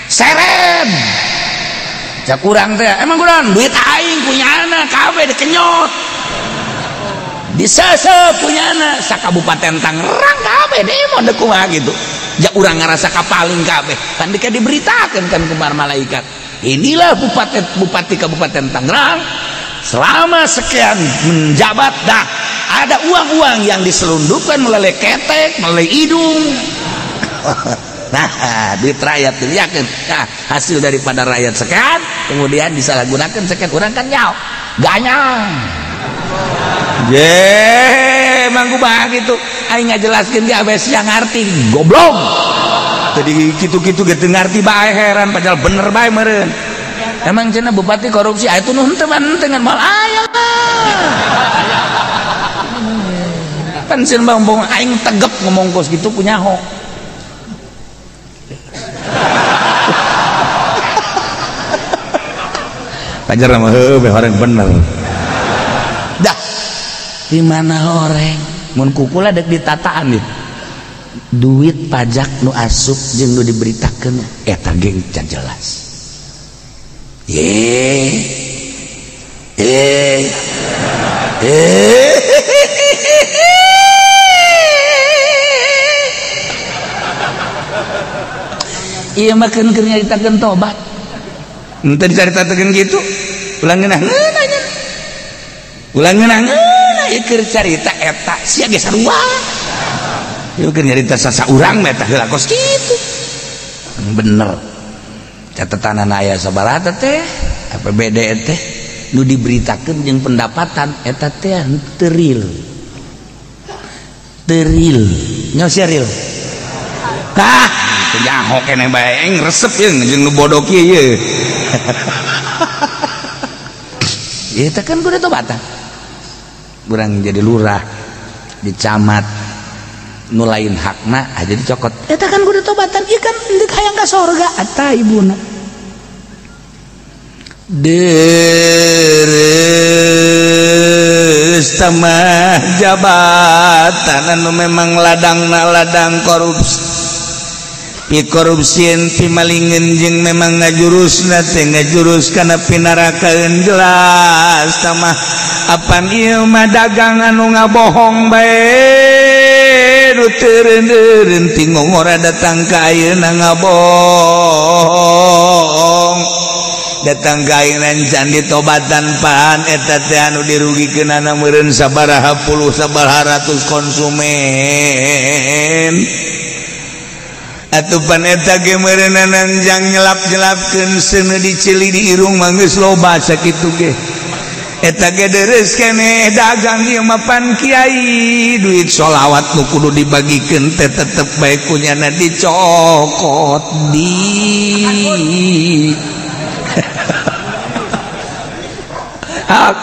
seren. Cak urang teh emang kurang duit aing punya anak kabeh dikenyot. Disesep punya anak sakabupaten Tangerang kabeh demo deuk kumaha gitu. Ja urang ngarasa kapaling kabeh. Kan dika diberitakeun kan kumar malaikat. Inilah bupati Kabupaten Tangerang selama sekian menjabat dah ada uang-uang yang diselundupkan melalui ketek, melalui hidung. Nah, duit rakyat yakin. Nah, hasil daripada rakyat sekian kemudian disalahgunakan sekian orang kan nyaw ganyang. Ye, emang kumaha gitu. Aing ngajelaskeun ge abes yang ngarti goblok. Tadi kitu-kitu ge teu ngarti bae heran padahal bener bae meureun. Emang cenah bupati korupsi aya tuh nu henteu mah henteu ngan moal aya. Pan sieun bang aing tegep ngomong kos gitu punyaho. Pajar mah heueuh horeng bener. Dah. Di mana horeng? Mun kukula dek ditataan ieu. Duit pajak nu asup jeung nu diberitakeun eta ge can jelas. Iya mah keun keur nyaritakeun tobat. Henteu dicaritakeun kitu. Ulah ngeunah-ngeunah nya. Ulah ngeunah-ngeunah ieu keur carita eta sia ge sarua. Ieu keur nyarita sasaurang mah eta heula kos kitu. Bener. Catatan aya sabaraha teh APBD teh nu diberitakeun jeung pendapatan eta teh teu real. Teu real. Nya sia real. Tah, teu nyaho keneh bae aing resep jeung jeung nu bodoh kieu ye. Ieu teh kan kudu tobatan. Urang jadi lurah, di camat nu lain hakna aja dicokot. Eta kan kudu tobatan, ieu kan deuk hayang ka sorga eta ibuna. Deres tamah jabatan anu memang ladangna ladang korupsi. Pi korupsieun pi malingeun jeung memang ngajurusna teh ngajurus kana pinarakaeun jelas tamah apan ieu mah dagang anu ngabohong bae nu teureun-eureun ti ngongora datang ka ayeuna ngabohong datang ka ayeuna can ditobatan pan eta teh anu dirugikeunana meureun sabaraha puluh sabaraha ratus konsumen. Atupan eta ge meureunana jang nyelap-nyelapkeun seuneu dicili di irung mah geus loba sakitu ge. Eta ge deres keneh dagang ieu mah pan kiai duit sholawat nu kudu dibagikeun teh tetep bae kunyana dicokot di. Hak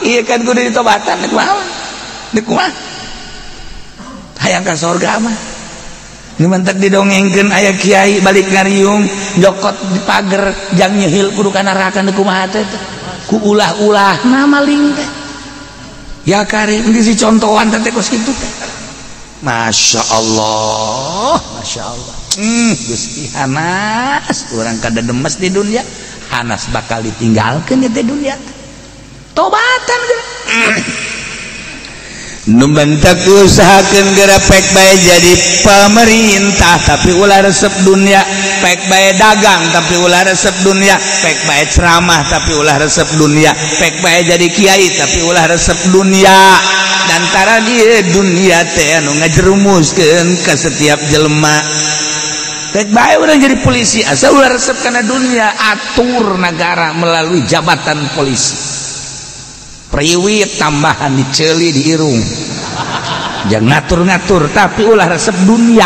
ieu kan kudu ditobatan deuk kumaha? Deuk kumaha? Hayang ka sorga mah. Ngemantak didongengkeun aya kiai balik ngariung jokot di pager jang nyehil kudu ka neraka deuk kumaha teh ku ulah-ulah na maling teh ya karim geus dicontohan teh kos kitu teh Masya Allah, Masya Allah. Gusti hanas, orang kada demes di dunia, hanas bakal ditinggalkan di dunia. Tobatan geura. Nu bentak usahakeun geura pek bae jadi pemerintah tapi ulah resep dunia, pek bae dagang tapi ulah resep dunia, pek bae ceramah tapi ulah resep dunia, pek bae jadi kiai tapi ulah resep dunia. Dan tara di dunia teh anu ngajerumuskeun ka setiap jelema. Pek bae urang jadi polisi asal ulah resep kana dunia, atur negara melalui jabatan polisi. Priwit tambahan diceli di irung, jangan ngatur-ngatur tapi ulah resep dunia,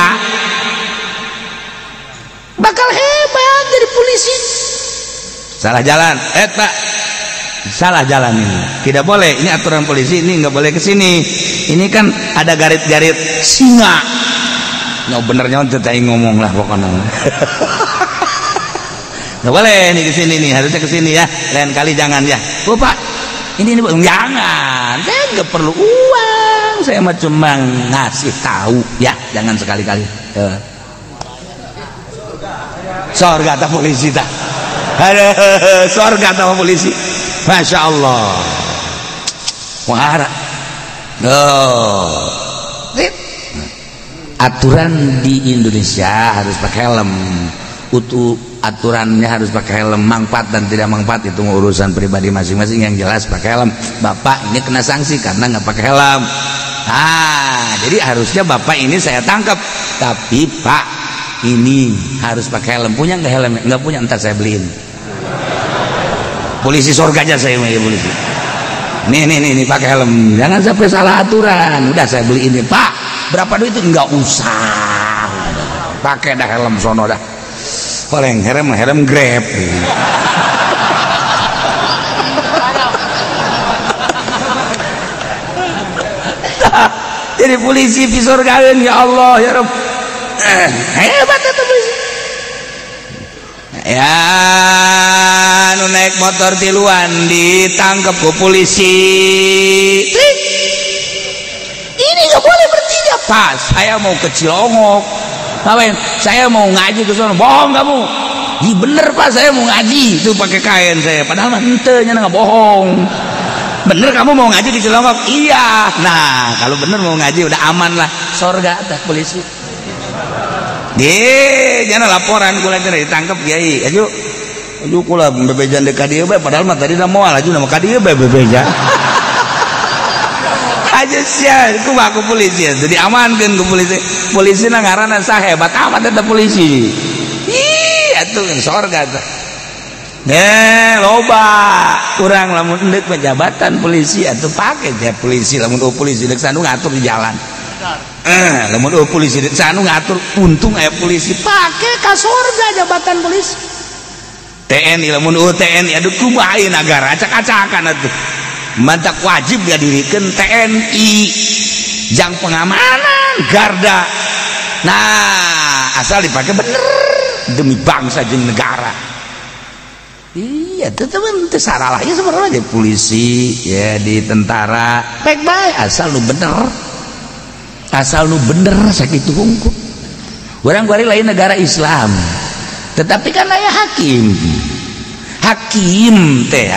bakal hebat jadi polisi. Salah jalan, pak, salah jalan ini, tidak boleh. Ini aturan polisi, ini nggak boleh ke sini. Ini kan ada garit-garit singa. Nggak benernya untuk ngomong lah pokoknya. Nggak boleh ini ke sini nih, harusnya ke sini ya. Lain kali jangan ya, bu pak. Ini jangan, saya nggak perlu uang, saya mah cuma ngasih tahu ya, jangan sekali-kali. Sorga atau polisi tak? Sorga atau polisi? Masya Allah. Wah, oh. Aturan di Indonesia harus pakai helm. Utuh aturannya harus pakai helm, manfaat dan tidak manfaat itu urusan pribadi masing-masing. Yang jelas pakai helm. Bapak ini kena sanksi karena nggak pakai helm. Ah, jadi harusnya bapak ini saya tangkap. Tapi pak ini harus pakai helm. Punya nggak helm? Nggak punya, ntar saya beliin. Polisi surga aja saya mau polisi. Nih nih nih, nih pakai helm. Jangan sampai salah aturan. Udah saya beliin nih pak. Berapa duit itu? Nggak usah. Pakai dah helm sono dah. Paling helm helm Grab. Jadi polisi visor kalian ya Allah ya Rabb. Hebat itu polisi. Ya nu naik motor tiluan ditangkap ku polisi. Trik. Ini nggak boleh bertiga pas. Saya mau ke Cilongok. Ngapain? Saya mau ngaji ke sana. Bohong kamu. Ih bener pak, saya mau ngaji itu pakai kain saya. Padahal mah henteu nya nggak bohong. Bener kamu mau ngaji di Cilongok? Iya. Nah, kalau bener mau ngaji udah aman lah. Sorga teh polisi. Deh, jangan laporan kula teh ditangkap kiai. Aju aju kula bebejan deuk ka dieu bae padahal mah tadi da moal aju nama ka dieu bae bebejan. Aja sia, kumaha ku polisi jadi amankeun ku polisi. Polisi na ngaranna sah hebat amat eta polisi. Ih, atuh sorga teh. Loba kurang lamun endek jabatan polisi atau pakai ya polisi lamun polisi dek sanu ngatur di jalan. Lamun polisi dek sanu ngatur untung aya polisi pakai ka sorga jabatan polisi. TNI lamun TNI aduh kumaha ieu nagara acak-acakan atuh. Mantak wajib diadirikan TNI jang pengamanan garda. Nah, asal dipakai bener demi bangsa jeung negara. Iya, teman teu salah ya sebenarnya di polisi ya di tentara baik baik asal lu bener. Asal lu bener sakitu hungkul. Urang kuari lain negara Islam. Tetapi kan aya hakim. Hakim teh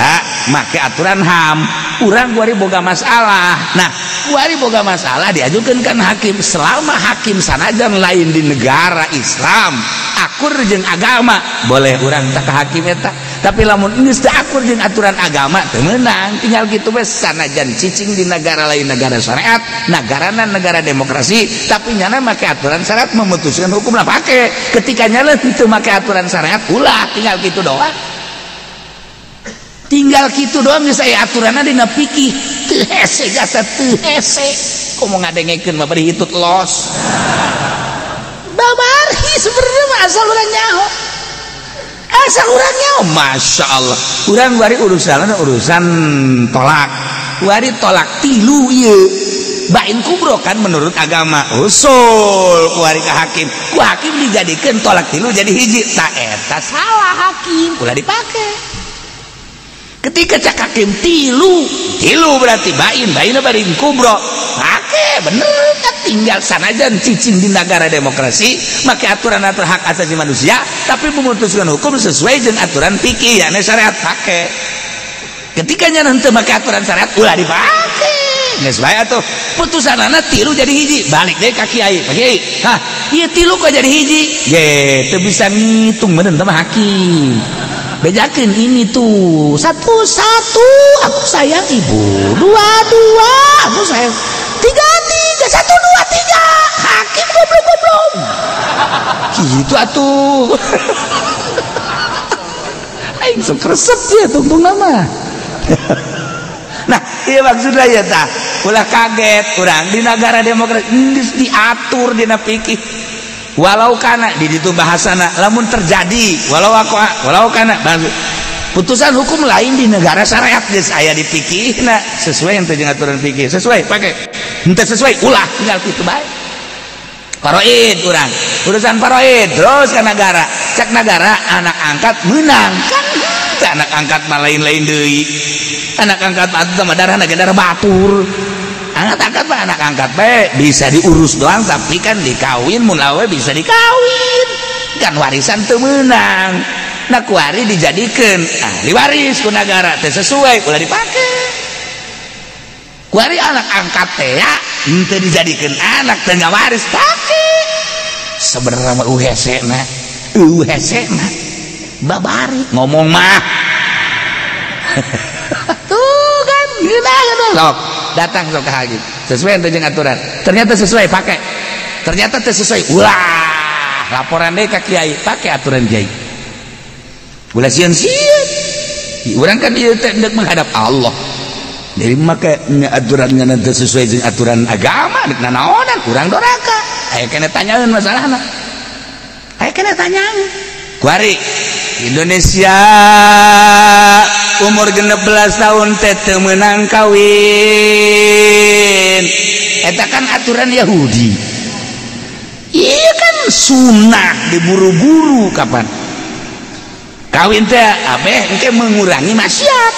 make aturan HAM. Urang kuari boga masalah. Nah, kuari boga masalah diajukeun kan hakim. Selama hakim sanajan lain di negara Islam, akur jeung agama, boleh urang tak ke hakim eta. Tapi lamun geus teu akur jeung aturan agama teu meunang, tinggal kitu we sanajan cicing di negara lain negara syariat, nagarana negara demokrasi, tapi nyana make aturan syariat memutuskan hukum lah pake. Ketika nyana teu make aturan syariat ulah, tinggal kitu doang. Tinggal kitu doang geus aya aturanna dina fikih. Teu hese jasa teu hese. Komo ngadengekeun mah bari hitut los. Babari sebenarnya mah asal urang nyaho. Asal urang nyaho, Masya Allah. Urang wari urusan urusan tolak. Wari tolak tilu ieu. Bain kubro kan menurut agama. Usul kuari ka hakim. Ku hakim dijadikeun tolak tilu jadi hiji. Ta eta salah hakim, ulah dipake. Ketika cak hakim tilu, tilu berarti bain, bain bain kubro. Pake bener kan tinggal sanajan cicing di negara demokrasi, make aturan-aturan hak asasi manusia, tapi memutuskan hukum sesuai dengan aturan fikih, yakni syariat pake. Ketika nya henteu make aturan syariat ulah dipake. Geus bae atuh. Putusanana tilu jadi hiji, balik deui ka kiai. Pak kiai, hah, ieu tilu kok jadi hiji? Ye, teu bisa ngitung meureun teh mah hakim. Bejakeun ini tuh, satu satu aku sayang ibu, dua dua aku sayang, tiga tiga, satu dua tiga, hakim goblok goblok. Gitu atuh. Aing sok resep ya tungtung nama. Nah, iya maksudnya ya tah, ulah kaget urang di negara demokrasi geus diatur dina fikih. Walau kana di ditu bahasana lamun terjadi walau aku walau kana putusan hukum lain di negara syariat geus aya di fikihna sesuai yang jeung aturan fikih, sesuai pake. Henteu sesuai ulah tinggal kitu bae. Faraid urang, urusan faraid terus ka negara, cak negara anak angkat menang kan anak angkat mah lain-lain deui. Anak angkat mah atuh darah darah batur. Anak angkat mah anak angkat bae bisa diurus doang tapi kan dikawin mun awe bisa dikawin. Kan warisan teu meunang. Nah kuari dijadikeun ahli waris ku nagara teu sesuai ulah dipake. Kuari anak angkat teh ya henteu dijadikeun anak teu ngawaris pake. Sebenarnya mah hese na, hese na. Babari ngomong mah. Tuh kan gila gitu. Sok datang sok ke hakim sesuai jeung aturan, ternyata sesuai pakai, ternyata teu sesuai ulah laporan deui ka kiai pakai aturan kiai. Ulah sieun-sieun urang kan ieu teh hendak menghadap Allah, jadi make aturannya nanti sesuai jeung aturan agama deuk nanaonan urang doraka. Aya kena tanyaeun masalahna, aya kena tanyaeun. Kuari Indonesia umur 16 tahun teh teu meunang kawin. Eta kan aturan Yahudi. Iya kan sunnah diburu-buru kapan kawin teh abeh engke mengurangi maksiat.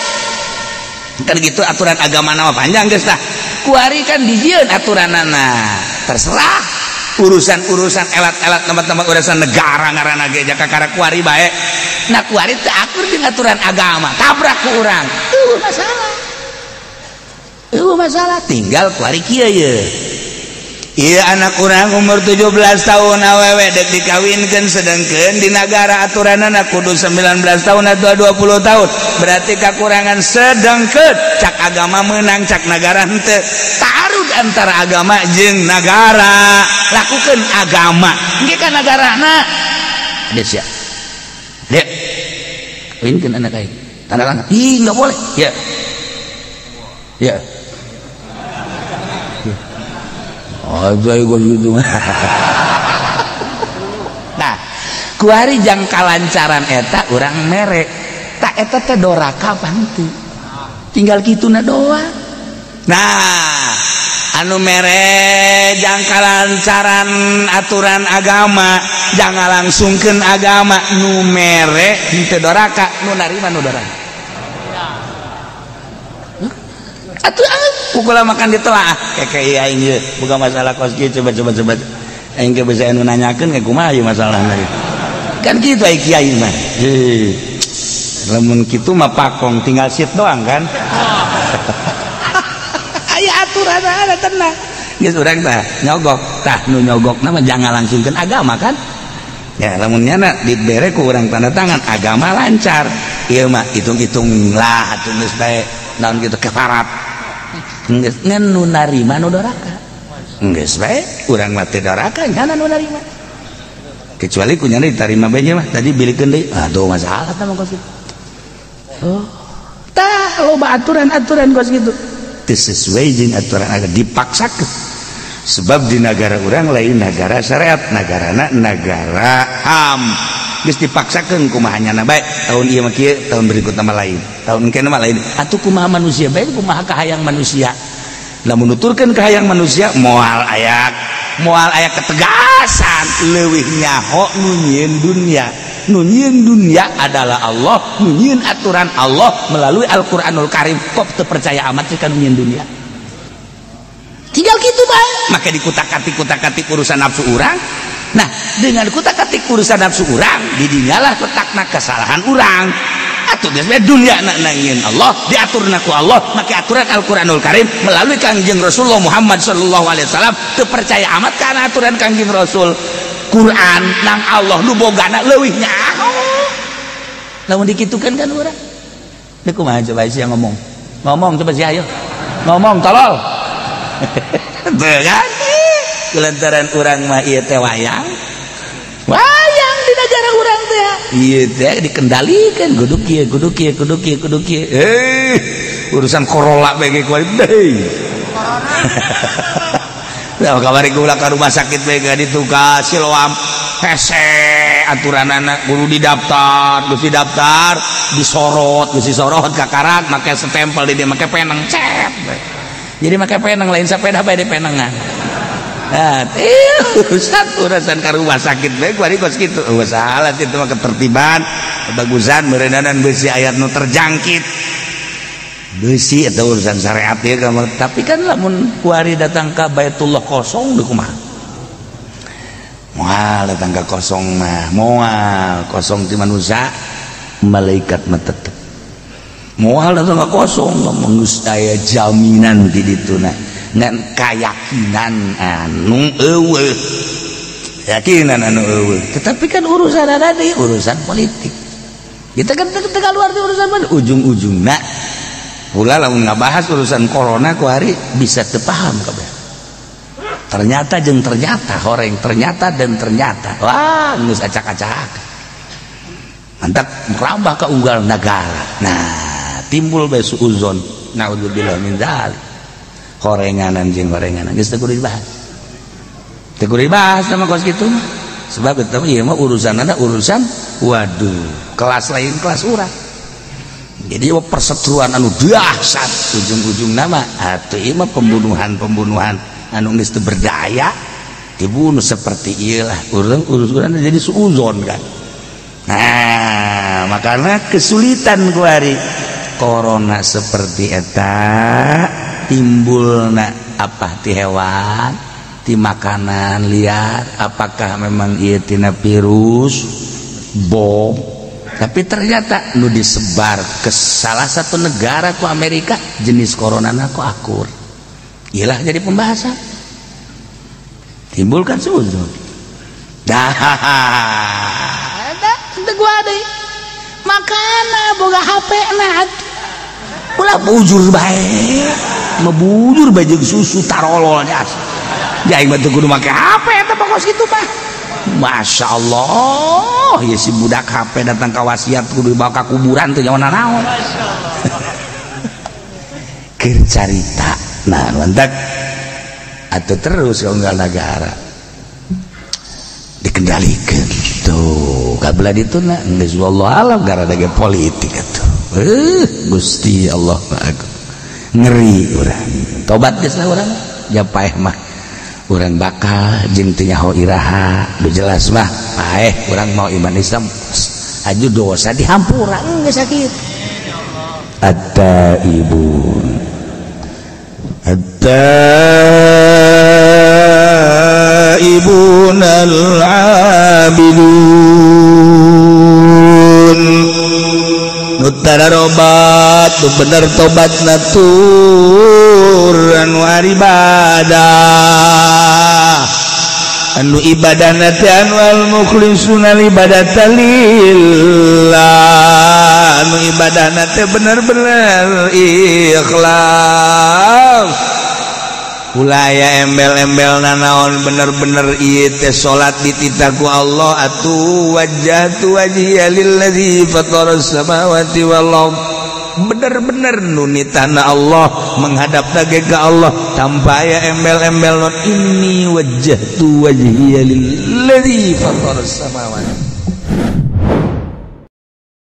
Kan gitu aturan agama nama panjang geus tah. Kuari kan dijieun aturanana. Terserah urusan-urusan elat-elat tempat-tempat urusan negara ngaranna ge jaka kakara kuari bae. Nah kuari teu akur jeung aturan agama, tabrak ku urang. Eueuh masalah. Eueuh masalah tinggal kuari kieu ye. Ieu anak urang umur 17 tahun awewe dek dikawinkeun sedengkeun di nagara aturanana kudu 19 tahun atau 20 tahun. Berarti kakurangan sedengkeun cak agama menang cak nagara henteu. Taarud antara agama jeung nagara. Lakukeun agama. Engke ka nagarana. Dek sia. Dek. Kawinkeun anak aing. Tanda tangan. Ih, enggak boleh. Ya. Ya. Aja gua gitu. Nah, kuari jang kalancaran eta urang mere. Tak eta teh doraka pantu. Tinggal kituna doang. Nah, anu mere jang kalancaran aturan agama, jangan langsungkeun agama nu mere henteu doraka, nu narima nu doraka. Atuh pukul makan ditelaah kayak aing ieu buka masalah kos kieu coba coba aing ge bisa anu nanyakeun ke kumaha ieu masalahna kan kitu ai kiai mah. Lamun kitu mah pakong tinggal sit doang kan. Aya aturan ada tenang geus urang tah nyogok tah nu nyogokna mah jangan langsungkeun agama kan ya. Lamun nyana dibere ku urang tanda tangan agama lancar ieu mah hitung-hitung lah atuh geus bae naon kitu kefarat geus ngan nu narima nu doraka geus bae urang mah teu doraka nyana nu narima kecuali ku nyana ditarima bae nya mah tadi bilikeun deui aduh masalah tah mah kos kitu. Oh tah loba aturan-aturan kos kitu teu sesuai jeung aturan agama dipaksakeun sebab di negara urang lain negara syariat, negarana negara HAM geus dipaksakeun kumaha nyana bae tahun ieu mah kieu tahun berikutna mah lain tahun engke mah lain atuh kumaha manusia bae kumaha kahayang manusia lamun nuturkeun kahayang manusia moal aya Moal aya ketegasan leuwih nyaho nu nyieun dunya. Nu nyieun dunya adalah Allah, nu nyieun aturan Allah melalui Al-Qur'anul Karim. Kok teu percaya amat sih ka nu nyieun dunya? Tinggal gitu bae. Maka dikutak-katik urusan nafsu urang. Nah, dengan kutak-katik urusan nafsu urang, didinyalah letakna kesalahan urang. Atuh geus dunya na nyieun Allah, diaturna ku Allah, make aturan Al-Qur'anul Karim melalui Kangjeng Rasulullah Muhammad sallallahu alaihi wasallam. Teu percaya amat kana aturan Kangjeng Rasul. Quran nang Allah nu bogana leuwih nyaho. Lamun dikitukeun kan urang. Deui kumaha coba sia ngomong. Ngomong coba sia ayo. Ngomong tolol. Teu kan? Kulantaran urang mah ieu teh wayang. Wayang di negara urang teh. Ieu teh dikendalikan kudu kieu kudu kieu kudu kieu kudu kieu. Urusan Corolla bae ge kuari deui. Nah, kamari gula ka rumah sakit bae ga ditu ka Siloam. Hese aturanana kudu didaftar, geus didaftar, disorot, geus disorot kakarak make stempel di dieu make peneng cep. Jadi make peneng lain sepeda bae di penengan. Nah, urusan ka rumah sakit bae kuari kos kitu. Oh, salah itu mah ketertiban, kebagusan meureunana beusi ayat nu terjangkit. Beusi atau urusan syariat ya kamu. Tapi kan lamun kuari datang ka Baitullah kosong deui kumaha? Moal datang ka kosong mah, moal kosong ti manusia, malaikat mah tetep. Moal datang ka kosong ngomong geus aya jaminan di dituna. Ngan kayakinan anu eueuh. Keyakinan anu eueuh. Tetapi kan urusan ada di urusan politik. Kita kan teu keluar di urusan mana ujung-ujungna. Pula lamun ngabahas urusan corona ku hari bisa teu paham kabeh. Ternyata jeung ternyata horeng ternyata dan ternyata. Wah, geus acak-acak. Mantap merambah ke unggal negara. Nah, timbul bae suuzon. Naudzubillah min dzalik. Horenganan jeung horenganan geus teu kudu dibahas. Teu kudu dibahas sama kos kitu mah. Sebab eta mah ieu mah urusanana urusan waduh, kelas lain kelas urang. Jadi perseteruan anu dahsyat ujung-ujung nama atuh ieu mah pembunuhan-pembunuhan anu geus teu berdaya dibunuh seperti ieu lah urusan jadi suuzon kan. Nah, makanya kesulitan ku hari corona seperti eta timbulna apa ti hewan, ti makanan liar, apakah memang ieu tina virus bom. Tapi ternyata nu disebar ke salah satu negara ku Amerika jenis corona ku akur. Iyalah jadi pembahasan. Timbulkan suuzon. Dah, teu gua deui. Makana boga HP na ulah bujur bae. Mebujur bae jeung susu tarolol nya. Aing mah teu kudu make HP eta pokos kitu mah. Masya Allah, ya si budak HP datang ke wasiat kudu dibawa ka kuburan teu nyawa nanaon. Keur carita. Nah, mantak atau terus ke unggal negara dikendalikan tuh kabelah dituna geus wallahu alam gara ge politik atuh. Gusti Allah ngeri urang. Tobat geus lah urang. Ja paeh mah urang bakal jeung teu nyaho iraha, nu jelas mah paeh urang mau iman Islam aju dosa dihampura geus sakitu. At-taibun at-taibun al-abidun nu tararobat nu bener tobat natur anu ibadah anu ibadah teh anu al-mukhlisuna ibadata lillah anu ibadah teh bener-bener ikhlas ulaya embel-embel nanaon bener-bener ieu teh salat dititah ku Allah atuh wajjahtu wajhiya lillazi fataras samawati wal ard bener-bener nu nitahna Allah menghadap ge ka Allah tanpa aya embel-embel non inni wajjahtu wajhiya lillazi fataras samawati.